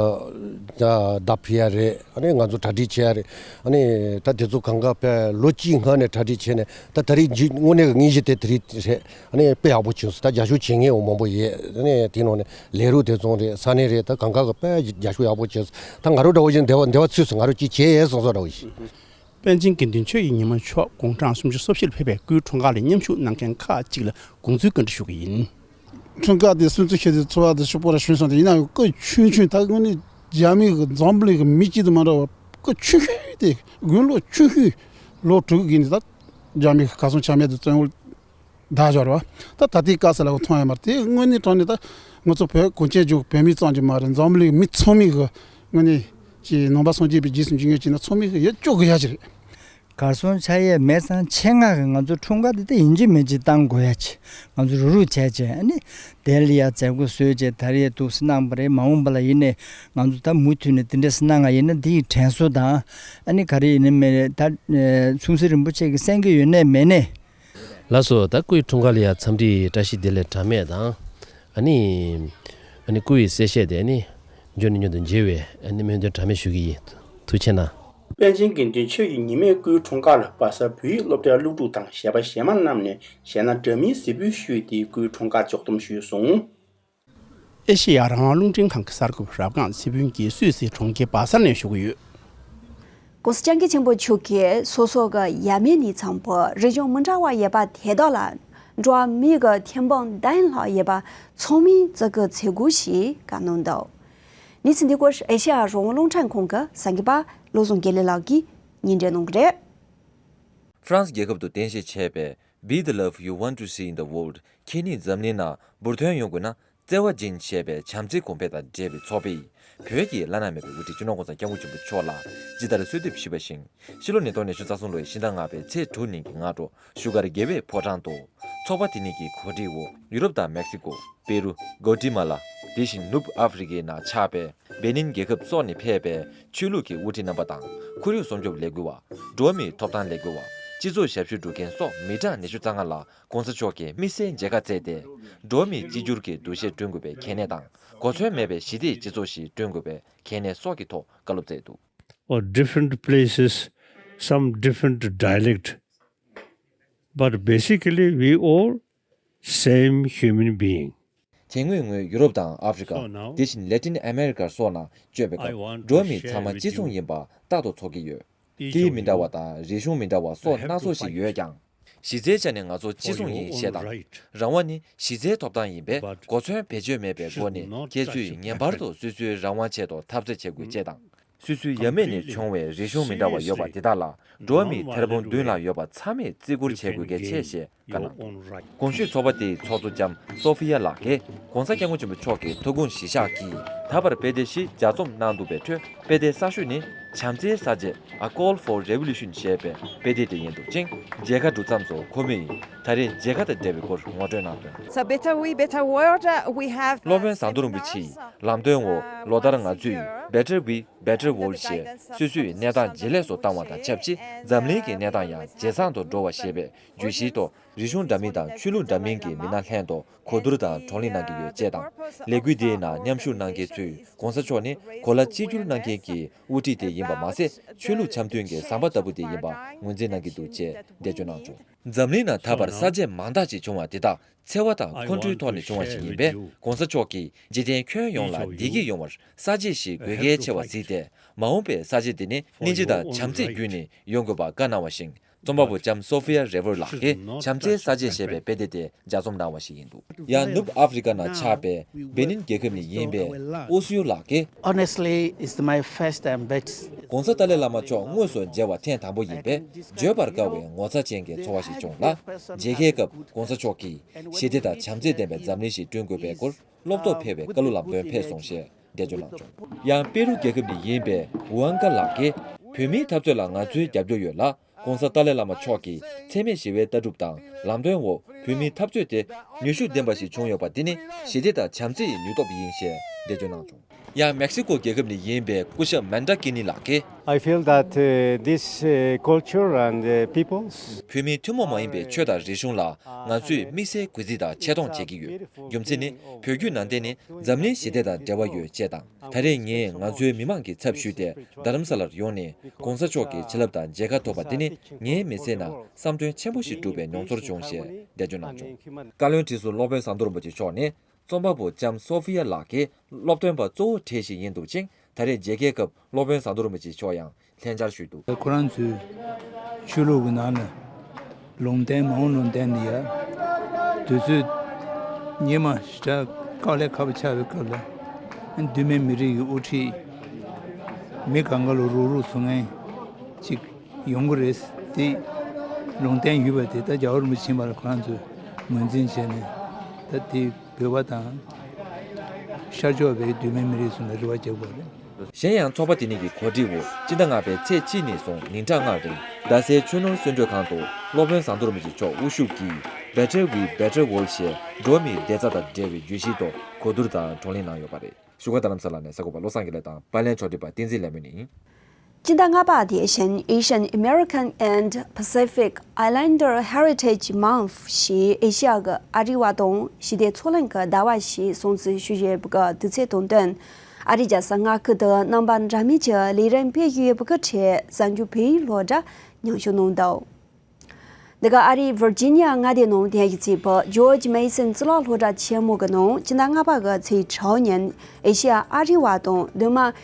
ད་བརྡ་ཕུལ་ཡ་རེད། ཨ་ནི་ང་ཚོ་གྲ་སྒྲིག་བྱེད་ཡ་རེད། ཨ་ནི་ད་དེ་ཚོ་གང་ག་དཔེ་ལོ་གཅིག་སྔ་ནས་གྲ་སྒྲིག་བྱས་ནས་ད་ད་རེས་མཇུག་དངོས་གནས་ཀྱི་དངོས་གཞི་དེ་དེ་རིང་རེད། ཨ་ནི་དཔེ་ཡག་པོ་བྱུང་སོང་། ད་རྒྱབ་སྐྱོར་བྱེད་མཁན་འོ་མང་པོ་ཡོད། ཨ་ནི་དེ་ནང་ནས་ལས་རོགས་དེ་ཚོ་རེད། ས་གནས་རེད། ད་གང་ག་གི་དཔེ་རྒྱབ་སྐྱོར་ཡག་པོ་བྱུང་སོང་། ད་ང་རང་འདྲ་བོ་ཞིག་འདི་བ་འདི་བ་ཚུད་སོང་། ང་རང་ཅིག་བྱེད་ཡས་སོང་སོང་འདྲ་བོ་ཞིག་པཎ་ཆེན་དགེ་འདུན་ཆོས་ཀྱི་ཉི་མ་མཆོག་དགུང་གྲངས་སུམ་ཅུ་སོ་བཞི་ལ་ཕེབས་པའི་སྐུའི་འཁྲུངས་སྐར་ལ་མཉམ་ཞུགས་གནང་མཁན་ཁག་ཅིག་ལ་དགོངས་ཚུལ་བཀའ་འདྲི་ཞུ་གི་ཡིན། འཁྲུངས་སྐར་དེ་སྲུང་བརྩི་ཞུ་དུས་ཚོར་བ་དེ་ཤུགས་པོ་ར་ཞན་སོང་། དེ་ཡིན་ན་ཡང་སྐུ་ཆུང་ཆུང་ད་དངོས་གནས་རྒྱ་མི་གི་འཛམ་བུ་གླིང་གི་མི་གཅིག་དང་མ་འདྲ་བ། སྐུ་ཆུང་ཤོས་དེ་དགུང་ལོ་ཆུང་ཤོས་ལོ་དྲུག་གི་ནི་ད་རྒྱ་མི་གི་གར་སོང་ཆ་མེད་དུ་བཙོན་འོག་བདག་འཇོག་རེད་བ། ད་ད་ལྟའི་སྐབས་སུ་ལ་མཐོང་ཡ་མ་རེད། དེ་དངོས་གནས་དྲང་གནས་ད་ང་ཚོ་བོད་གངས་ཅན་ལྗོངས་བོད་མི་ཙམ་གྱི་མ་རེད། འཛམ་བུ་གླིང་མི་ཚང་མའི་གི་དངོས་གནས་ཀྱི་ནང་པ་སངས་རྒྱས་པའི་རྗེས་སུ་འཇུག་མཁན་ཅིག་ན་ཚང་མའི་གི་ཡིད་སྐྱོ་གི་ཡ་ཅིག་རེད། གར་སོང་ཆགས་ཡས་མེད་ཙང་ཆེད་མངགས་ཀྱི་ང་ཚོ་འཁྲུངས་སྐར་དེ་ད་ཡིན་གཅིག་མིན་གཅིག་བཏང་དགོས་ཡ་ཅིག་ང་ཚོ་རུག་རུག་བྱས་བྱས་ཨ་ནི་དེ་ལ་ཡ་མཛད་སྒོ་བཟོས་བྱས་ད་རེས་འདུག་སེ་གནང་བ་རེད། མ་འོངས་པ་ལ་ཡིན་ནའི་ང་ཚོ་ད་མུ་མཐུད་ནས་དེ་འདྲས་སེ་གནང་ང་ཡིན་ན་དེ་ཡི་དྲན་གསོ་དང་ཨ་ནི་ག་རེ་ཡིན་ནའི་མིན་ནའི་ད་ཆུང་སྲིད་རིན་པོ་ཆེ་གི་གསན་གྱི་ཡོད་ནའི་མེད་ནའི། ལགས་སོ། ད་སྐུའི་འཁྲུངས་སྐར་ལ་ཡ་འཚམས་འདྲི་བཀྲ་ཤིས་བདེ་ལེགས་གྲངས་མེད་དང་། ཨ་ནི། ཨ་ནི་སྐུ་ཡི་གསལ་བཤད་དེ་ཨ་ནི། མགྱོགས་ནས་མགྱོགས་དུ་མཇལ་བའི་ཨ་ནི་སྨོན་འདུན་གྲངས་མེད་ཞུ་གི་ཡིན། ཐུགས་རྗེ་གནང་། པཎ་ཆེན་དགེ་འདུན་ཆོས་ཀྱི་ཉི་མའི་སྐུའི་འཁྲུངས་སྐར་ལ་བར་གསར་བོད་ཡིག་སློབ་གྲྭའི་སློབ་ཕྲུག་དང་གཞས་པ་གཞས་མ་རྣམས་ནས་གཞས་སྣ་འདྲ་མིན་གཟིགས་འབུལ་ཞུས་ཏེ་སྐུའི་འཁྲུངས་སྐར་འཇོག་སྡོམ་ཞུས་སོང་། ཨེ་ཤེ་ཡ་རང་དབང་རླུང་འཕྲིན་ཁང་གི་གསར་འགོད་པ་རབ་སྒང་ཚེ་ཕུན་གྱིས་སུད་སི་གྲོང་ཁྱེར་བ་སལ་ནས་ཞུ་གི་ཡོད། ༸གོང་ས་༸སྐྱབས་མགོན་ཆེན་པོ་མཆོག་གིས་སོ་སོ་གི་ཡབ་མེས་ནས་འཚམས་པོ་རིག་གཞུང་མི་འདྲ་བ་ཡོད་པ་དེ་དག་ལ་འགྲོ་བ་མིའི་གི་ཐེར་འབུམ་བདུན་ལྷག་ཡོད་པ་ཚང་མས་བརྩི་བཀུར་བྱེད་དགོས་ཞེས་བཀའ་གནང་འདུག་གནས་ཚུལ་འདི་སྐོར་ཨེ་ཤེ་ཡ་རང་དབང་རླུང་འཕྲིན་ཁང་གི་གསར་འགོད་པ་བློ་བཟང་དགེ་ལེགས་ལགས་ཀྱིས་སྙན་སྒྲོན་གནང་གི་རེད། ཧྥ་རན་སི་རྒྱལ་ཁབ་ཏུ་རྟེན་གཞི་བྱས་པའི་Be the Love You Want to See in the World། ཁྱེད་ཉིད་འཛམ་གླིང་ན་འབུར་ཐོན་ཡོང་དགོས་ན། བརྩེ་བ་སྦྱིན་ཞེས་པའི་བྱམས་བརྩེའི་གོང་འཕེལ་དང་འབྲེལ་བའི་ཚོགས་པས། བོད་ཀྱི་བླ་ན་མེད་པའི་དབུ་ཁྲིད་སྤྱི་ནོར་༸གོང་ས་༸སྐྱབས་མགོན་ཆེན་པོ་མཆོག་ལ་ཇི་ལྟར་གསོལ་འདེབས་ཞུས་པ་བཞིན། ཕྱི་ལོ་ཉིས་སྟོང་ཉི་ཤུ་རྩ་གསུམ་ལོའི་ཕྱི་ཟླ་ལྔ་པའི་ཚེས་དྲུག་ཉིན་གྱི་སྔ་དྲོ་བཞུགས་སྒར་རྒྱལ་བའི་ཕོ་བྲང་དུ། ཚོགས་པ་དེ་ཉིད་ཀྱི་གོ་སྒྲིག་འོག་ཡུ་རོབ་དང་མེག་སི་ཀོ། པེ་རུ། གོ་ཏི་མ་ལ། དེ་བཞིན་ནུབ་ཨ་ཧྥེ་རི་ཁའི་ནང་ཆགས་པའི་བེ་ནིན་རྒྱལ་ཁབ་སོགས་ནས་ཕེབས་པའི་ཆོས་ལུགས་ཀྱི་དབུ་ཁྲིད་རྣམ་པ་དང་། ཁོར་ཡུག་སྲུང་སྐྱོབ་ལས་འགུལ་བ། འགྲོ་བ་མིའི་ཐོབ་ཐང་ལས་འགུལ་བ། སྤྱི་ཚོགས་ཞབས་ཞུ་སྒྲུབ་མཁན་སོགས་མི་གྲངས་ཉི་ཤུ་རྩ་ལྔ་ལ་༸གོང་ས་མཆོག་གིས་དམིགས་བསལ་མཇལ་ཁ་བསྩལ་ཏེ། འགྲོ་བ་མིའི་གཅིག་གྱུར་གྱི་འདུ་ཤེས་བསྐྲུན་དགོས་པའི་གལ་གནད་དང་། གོ་མཚོན་མེད་པའི་ཞི་བདེའི་སྤྱི་ཚོགས་ཤིག་བསྐྲུན་དགོས་པའི་གལ་གནད་སོགས་ཀྱི་ཐོག་བཀའ་སློབ་སྩལ་འདུག Or different places, some different dialect, but basically we all same human being. དེ་སྔོན་ངོས་ཡུ་རོབ་དང་ཨ་ཧྥེ་རི་ཁ། དེ་བཞིན་ལེ་ཏིན་ཨ་མེ་རི་ཁ་སོགས་ནང་བསྐྱོད་པའི་སྐབས། འགྲོ་བ་མི་ཚང་མ་གཅིག་མཚུངས་ཡིན་པ་རྟག་ཏུ་ཚོར་གྱི་ཡོད། སྐད་ཡིག་མི་འདྲ་བ་དང་རིག་གཞུང་མི་འདྲ་བ་སོགས་སྣ་ཚོགས་ཤིག་ཡོད་ཀྱང་། གཞི་རྩའི་ཆ་ནས་ང་ཚོ་གཅིག་མཚུངས་ཡིན་ཞེས་དང་། རང་དབང་ནི་གཞི་རྩའི་ཐོབ་ཐང་ཡིན་པས། གོ་མཚོན་བེད་སྤྱོད་མེད་པའི་སྒོ་ནས་ཁྱེད་ཚོས་ངེས་པར་དུ་སོ་སོའི་རང་དབང་ཆེད་དུ་འཐབ་རྩོད་བྱེད་དགོས་ཅེས་དང་། སོ་སོའི་ཡབ་མེས་ནས་བྱུང་བའི་རིག་གཞུང་མི་འདྲ་བ་ཡོད་པ་དེ་དག་ལ་འགྲོ་བ་མིའི་ཐེར་འབུམ་བདུན་ལྷག་ཡོད་པ་ཚང་མས་བརྩི་བཀུར་བྱེད་དགོས་གལ་ཆེ་ཞེས་བཀའ་གནང་འདུག། གོང་ཞུས་ཚོགས་པ་དེའི་ཚོགས་གཙོ་ལྕམ་སོ་ཧྥི་ཡ་ལགས་ཀྱིས་༸གོང་ས་༸སྐྱབས་མགོན་ཆེན་པོ་མཆོག་གི་ཐུགས་དགོངས་གཞིར་བཞག་གིས་ད་བར་དཔེ་དེབ་བཞི་ལྗགས་རྩོམ་གནང་འདུག་པའི་ཁྲོད་དཔེ་དེབ་གསར་ཤོས་ནི་བྱམས་བརྩེའི་གསར་བརྗེ། A Call for Revolution ཞེས་པའི་དཔེ་དེབ་དེ་ཡིན་འདུག་ཅིང་། མཇལ་ཁ་གྲུབ་མཚམས་སུ་ཁོ་མོས་ད་རེས་མཇལ་ཁ་དང་འབྲེལ་བའི་སྐོར་ངོ་སྤྲོད་གནང་དོན། So better we, better world, uh, we have, སློབ་དཔོན་ཟམ་གདོང་རིན་པོ་ཆེའི་ལམ་སྟོན་འོག་ལོ་ལྟར་ང་ཚོས་Better World ཞེས་སོ་སོའི་གནས་སྟངས་ཇེ་ལེགས་སུ་བཏང་བ་དང་ཆབས་ཅིག་འཛམ་གླིང་གི་གནས་སྟངས་ཡང་ཇེ་བཟང་དུ་འགྲོ་བ་ཞེས་པའི་བརྗོད་གཞིའི་ཐོག་རིག་གཞུང་འདྲ་མིན་དང་ཆོས་ལུགས་འདྲ་མིན་གྱི་མི་སྣ་ལྷན་དུ་གོ་བསྡུར་དང་བགྲོ་གླེང་གནང་གི་ཡོད་ཅེས་དང་། ལས་འགུལ་འདིའི་ནང་མཉམ་ཞུགས་གནང་མཁན་ཚོས་༸གོང་ས་མཆོག་ནི་གོ་ལ་གཅིག་གྱུར་གནང་མཁན་གྱི་དབུ་ཁྲིད་དེ་ཡིན་པ་མ་ཟད། ཆོས་ལུགས་འཆམ་མཐུན་གྱི་ཟམ་པ་ལྟ་བུ་དེ་ཡིན་པ་ངོས་འཛིན་གནང་གི་འདུག་ཅེས་འགྲེལ་བརྗོད་གནང་བྱུང་། འཛམ་གླིང་ནང་ད་བར་གསར་བརྗེ་མང་དག་ཅིག་བྱུང་བ་དེ་དག་འཚེ་བ་དང་ཁོང་ཁྲོའི་ཐོག་ནས་བྱུང་བ་ཞིག་ཡིན་པས། ༸གོང་ས་མཆོག་གིས་འཇིག་རྟེན་ཁྱོན་ཡོངས་ལ་བདེ་སྐྱིད་ཡོང་བར་གསར་བརྗེ་ཞིག་དགོས་གལ་ཆེ་བར་གཟིགས་ཏེ། མ་འོངས་པའི་གསར་བརྗེ་འདི་ནི་སྙིང་རྗེ་དང་བྱམས་བརྩེ་བརྒྱུད་ནས་ཡོང་དགོས་པ་བཀའ་གནང་བ་བཞིན། རྩོམ་པ་པོ་ལྕམ་སོ་ཧྥི་ཡ་རེ་ཝར་ལགས་ཀྱིས་བྱམས་བརྩེའི་གསར་བརྗེ་ཞེས་པའི་དཔེ་དེབ་དེ་ལྗགས་རྩོམ་གནང་བ་ཞིག་ཡིན་འདུག། ཡང་ནུབ་ཨ་ཧྥི་རི་ཀ་ནང་ཆགས་པའི་བེ་ནིན་རྒྱལ་ཁབ་ནས་ཡིན་པའི་ཨོ་སི་ཡོ་ལགས་ཀྱིས། Honestly, it's my first and best. ༸གོང་ས་ཏཱ་ལའི་བླ་མ་མཆོག་དངོས་སུ་མཇལ་བ་ཐེངས་དང་པོ་ཡིན་པས། བརྗོད་པར་དཀའ་བའི་ངོ་མཚར་ཅན་གྱི་ཚོར་བ་ཞིག་བྱུང་ལ། མཇལ་ཁའི་སྐབས་༸གོང་ས་མཆོག་གིས་ཞི་བདེ་དང་བྱམས་བརྩེ་ལྡན་པའི་འཛམ་གླིང་ཞིག་བསྐྲུན་དགོས་པའི་སྐོར་བློ་སྟོབས་འཕེར་བའི་བཀའ་སློབ་ལམ་སྟོན་ཕེབས་སོང་ཞེས་འགྲེལ་བརྗོད་གནང་བྱུང་། ཡང་པེ་རུ་རྒྱལ་ཁབ་ནས་ཡིན་པའི་ཝུའང་ཀ་ལགས་ཀྱིས། བོད་མིའི་འཐབ་རྩོད་ལ་ང་ཚོའི་རྒྱབ་སྐྱོར་ཡོད་ལ། ༸གོང་ས་ཏཱ་ལའི་བླ་མ་མཆོག་གིས་འཚེ་མེད་ཞི་བའི་ལྟ་གྲུབ་དང་ལམ་སྟོན་འོག་བོད་མིའི་འཐབ་རྩོད་དེ་ནུས་ཤུགས་ལྡན་པ་ཞིག་བྱུང་ཡོད་པ་འདི་ནི་ཞི་བདེ་དང་བྱམས་བརྩེ་ཡི་ནུས་སྟོབས་ཡིན་ཞེས་འགྲེལ་བརྗོད་གནང་བྱུང་། ཡང་མེག་སི་ཀོ་རྒྱལ་ཁབ་ནས་ཡིན་པའི་སྐུ་ཞབས་མན་ཏྲ་ཀི་ནི་ལགས་ཀྱིས། I feel that, uh, this, uh, culture and, uh, peoples བོད་མིའི་ཐུན་མོང་མ་ཡིན་པའི་ཆོས་དང་རིག་གཞུང་ལ་ང་ཚོས་དམིགས་བསལ་གུས་བརྩི་དང་ཆེ་མཐོང་བྱེད་ཀྱི་ཡོད། རྒྱུ་མཚན་ནི་བོད་བརྒྱུད་ནང་བསྟན་ནི་འཛམ་གླིང་ཞི་བདེ་དང་འབྲེལ་བ་ཡོད་ཅེས་དང་། ད་རེས་ངས་ང་ཚོའི་མི་མང་གི་ཚབ་ཞུས་ཏེ་རྡ་རམ་ས་ལར་ཡོང་ནས་༸གོང་ས་མཆོག་གི་བྱིན་རླབས་དང་མཇལ་ཁ་ཐོབ་པ་འདི་ནི་ངའི་མི་ཚེའི་ནང་བསམ་དོན་ཆེན་པོ་ཞིག་འགྲུབ་པའི་མྱོང་ཚོར་བྱུང་ཞེས་འགྲེལ་བརྗོད་གནང་བྱུང་། བཀའ་བློན་ཁྲི་ཟུར་སློབ་དཔོན་ཟམ་གདོང་རིན་པོ་ཆེ་མཆོག་ནི་རྩོམ་པ་པོ་ལྕམ་སོ་ཧྥི་ཡ་ལགས་ཀྱི་སློབ་སྟོན་པ་གཙོ་བོ་གྲས་ཤིག་ཡིན་འདུག་ཅིང་། ད་རེས་མཇལ་ཁའི་སྐབས་སློབ་དཔོན་ཟམ་གདོང་རིན་པོ་ཆེ་མཆོག་ཡང་ལྷན་བཅར་ཞུས་འདུག། ཁོ་རང་ཚོའི་ཆོས་ལུགས་ཀྱི་ནང་ལ་ལུང་བསྟན་མ་འོངས་ལུང་བསྟན་འདི་ཡ་དུས་ཚོད་སྔོན་མ་ཞེ་དྲག་དཀའ་ལས་ཁག་པོ་ཆགས་པའི་སྐབས་ལ་གདོད་མའི་མི་རིགས་ཀྱི་དབུ་ཁྲིད་མི་གང་ག་ལ་རུག་རུག་བཟོ་མཁན་ཅིག་ཡོང་གི་རེད། དེ་ལུང་བསྟན་ཡོད་པ་དེ་ད་རྒྱལ་བ་རིན་པོ་ཆེ་ཡིན་པ་ལ་ཁོ་རང་ཚོས་ངོས་འཛིན་བྱས་ནས་ད་དེ་བོད་པ་དང་ཤར་ཕྱོགས་པའི་གདོད་མའི་མི་རིགས་ཚོ་ལ་རེ་བ་བརྒྱབ་དགོས་རེད། གཞན་ཡང་ཚོགས་པ་དེ་ཉིད་ཀྱི་གོ་སྒྲིག་འོག་སྤྱི་ཟླ་ལྔ་པའི་ཚེས་གཅིག་ནས་བཟུང་ཉིན་གྲངས་ལྔ་རིང་རྡ་སའི་ཆོས་ནོར་གསོལ་མགྲོན་ཁང་དུ་སློབ་དཔོན་ཟམ་གདོང་རིན་པོ་ཆེ་མཆོག་དབུ་བཞུགས་ཀྱིས་Better We, Better World ཞེས་འགྲོ་བ་མིའི་བདེ་རྩ་དང་འབྲེལ་བའི་བརྗོད་གཞིའི་ཐོག་གོ་བསྡུར་དང་བགྲོ་གླེང་གནང་ཡོད་པ་རེད། བཞུགས་སྒར་རྡ་རམ་ས་ལ་ནས་གསར་འགོད་པ་བློ་བཟང་དགེ་ལེགས་དང་པར་ལེན་ཕྱོགས་སྒྲིག་པ་བསྟན་འཛིན་ལས་མོ་ནི། སྤྱི་ཟླ་ལྔ་པ་དེ་བཞིན་Asian American and Pacific Islander Heritage Month ཞེས་ཨེ་ཤི་ཡ་གི་ཨ་རི་བ་དང་ཞི་བདེ་མཚོ་གླིང་གི་ཟླ་བ་ཞེས་སྲུང་བརྩི་ཞུ་བཞིན་པའི་དུས་ཚོད་དང་བསྟུན། ཨ་རི་རྒྱལ་ས་མངའ་ཁུལ་དུ་རྣམ་པ་འདྲ་མིན་གྱི་ལས་རིམ་སྤེལ་བཞིན་ཡོད་པའི་ཁྲོད་གཟའ་མཇུག་བོད་ཡིག་སློབ་གྲྭ་མཉམ་ཞུགས་གནང་འདུག། འདི་ག་ཨ་རིའི་ཝར་ཇི་ནི་ཡ་མངའ་སྡེའི་ནང་རྟེན་གཞི་བྱས་པའི་ཇོརྗ་མེ་སོན་གཙུག་ལག་སློབ་གྲྭ་ཆེན་མོ་གི་ནང་སྤྱི་ཟླ་ལྔ་པ་གི་ཚེས་དྲུག་ཉིན་ཨེ་ཤི་ཡ་ཨ་རི་བ་དང་མདོ་སྨད་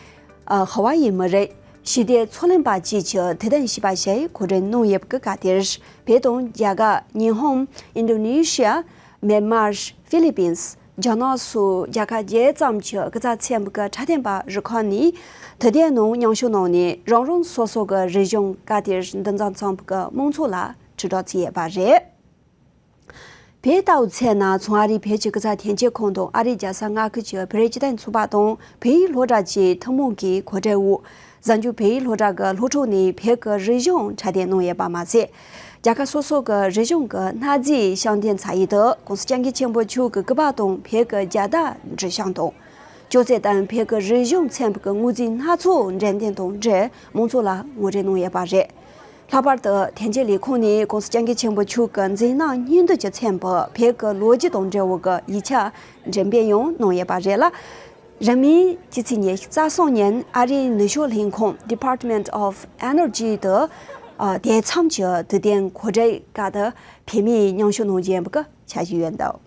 ཨ་ཧ་ཝ་ཡི་མི་རིགས་ཞི་བདེ་མཚོ་གླིང་པ་བཅས་ཀྱི་དད་ལྡན་གཞིས་པ་ཞིག་གོ་སྒྲིག་གནང་ཡོད་པའི་སྐབས་དེར། བོད་དང་རྒྱ་གར། ཉི་ཧོང་། ཨིན་ཌོ་ནེ་ཤི་ཡ། མེན་མར། ཧྥི་ལི་པིན། རྒྱ་ནག་སོགས་རྒྱལ་ཁབ་བརྒྱད་ཙམ་གྱི་སྐུ་ཚབ་ཚན་པ་གི་འཁྲབ་སྟོན་པ་རུ་ཁག་ནས་དུས་དེའི་ནང་མཉམ་ཞུགས་གནང་ནས་རང་རང་སོ་སོ་གི་རིག་གཞུང་བཀའ་དེར་འདུ་འཛོམས་ཚོགས་པ་གི་མང་ཚོགས་ལ་དྲིལ་བསྒྲགས་བྱས་ཡོད་པ་རེད། བོད་ལྟ་བུ་མཚོན་ན་བྱང་ཨ་རིའི་བོད་ཀྱི་སྐུ་ཚབ་དོན་གཅོད་ཁང་དང་ཨ་རིའི་རྒྱལ་ས་མངའ་ཁུལ་གྱི་བོད་རིགས་སྤྱི་མཐུན་ཚོགས་པ་དང་བོད་ཡིག་སློབ་གྲྭ་བཅས་ཐུན་མོང་གིས་གོ་སྒྲིག་འོག་གཟའ་མཇུག་བོད་ཡིག་སློབ་གྲྭ་གི་སློབ་ཕྲུག་ནས་བོད་ཀྱི་རིག་གཞུང་འཁྲབ་སྟོན་གནང་ཡོད་པ་མ་ཟད། རྒྱལ་ཁབ་སོ་སོ་གི་རིག་གཞུང་གི་གནའ་རྫས་ཤེས་ལྡན་ཚ་ཡིག་ཏུ་༸གོང་ས་༸སྐྱབས་མགོན་ཆེན་པོ་མཆོག་གི་སྐུ་པར་དང་བོད་ཀྱི་རྒྱལ་དར་འབྲི་བཞེངས་དང་། ཅོག་ཙེ་དང་བོད་ཀྱི་རིག་གཞུང་ཚན་པ་གི་དངོས་རྫས་སྣ་ཚོགས་འགྲེམས་སྟོན་དང་འབྲེལ་མང་ཚོགས་ལ་ངོ་སྤྲོད་གནང་ཡོད་པ་རེད། ལྷག་པར་དུ་དོན་གཅོད་ལས་ཁུངས་ནས་༸གོང་ས་༸སྐྱབས་མགོན་ཆེན་པོ་མཆོག་གི་མཛད་རྣམ་སྙིང་བསྡུས་ཀྱི་ཚན་པ་བོད་ཀྱི་ལོ་རྒྱུས་དང་འབྲེལ་བའི་ཡིག་ཆ་འགྲེམས་སྤེལ་ཡང་གནང་ཡོད་པ་རེད་ལ། རིང་མིན་སྤྱི་ཚེས་ཉི་ཤུ་རྩ་གསུམ་ཉིན་ཨ་རིའི་ནུབ་ཕྱོགས་ལྷན་ཁང་Department of Energy དུ་དེ་མཚམས་ཀྱི་དུས་སྟོན་གོ་སྒྲིག་སྐབས་དུ་བོད་མིས་མཉམ་ཞུགས་གནང་རྒྱུ་ཡིན་པའི་འཆར་གཞི་ཡོད་འདུག།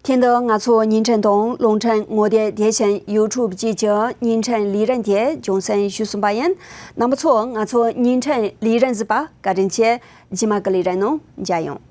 དེ་འདི་ང་ཚོ་བརྙན་འཕྲིན་དང་རླུང་འཕྲིན་ངོ་དེབ་དེ་བཞིན་YouTube བཅས་ཀྱི་བརྙན་འཕྲིན་ལས་རིམ་དེ་རྒྱང་སྲིང་ཞུས་ཟིན་པ་ཡིན། རྣམ་པ་ཚོ་ང་ཚོ་བརྙན་འཕྲིན་ལས་རིམ་གཟིགས་པར་བཀའ་དྲིན་ཆེ། རྗེས་མ་གི་ལས་རིམ་ནང་མཇལ་ཡོང་།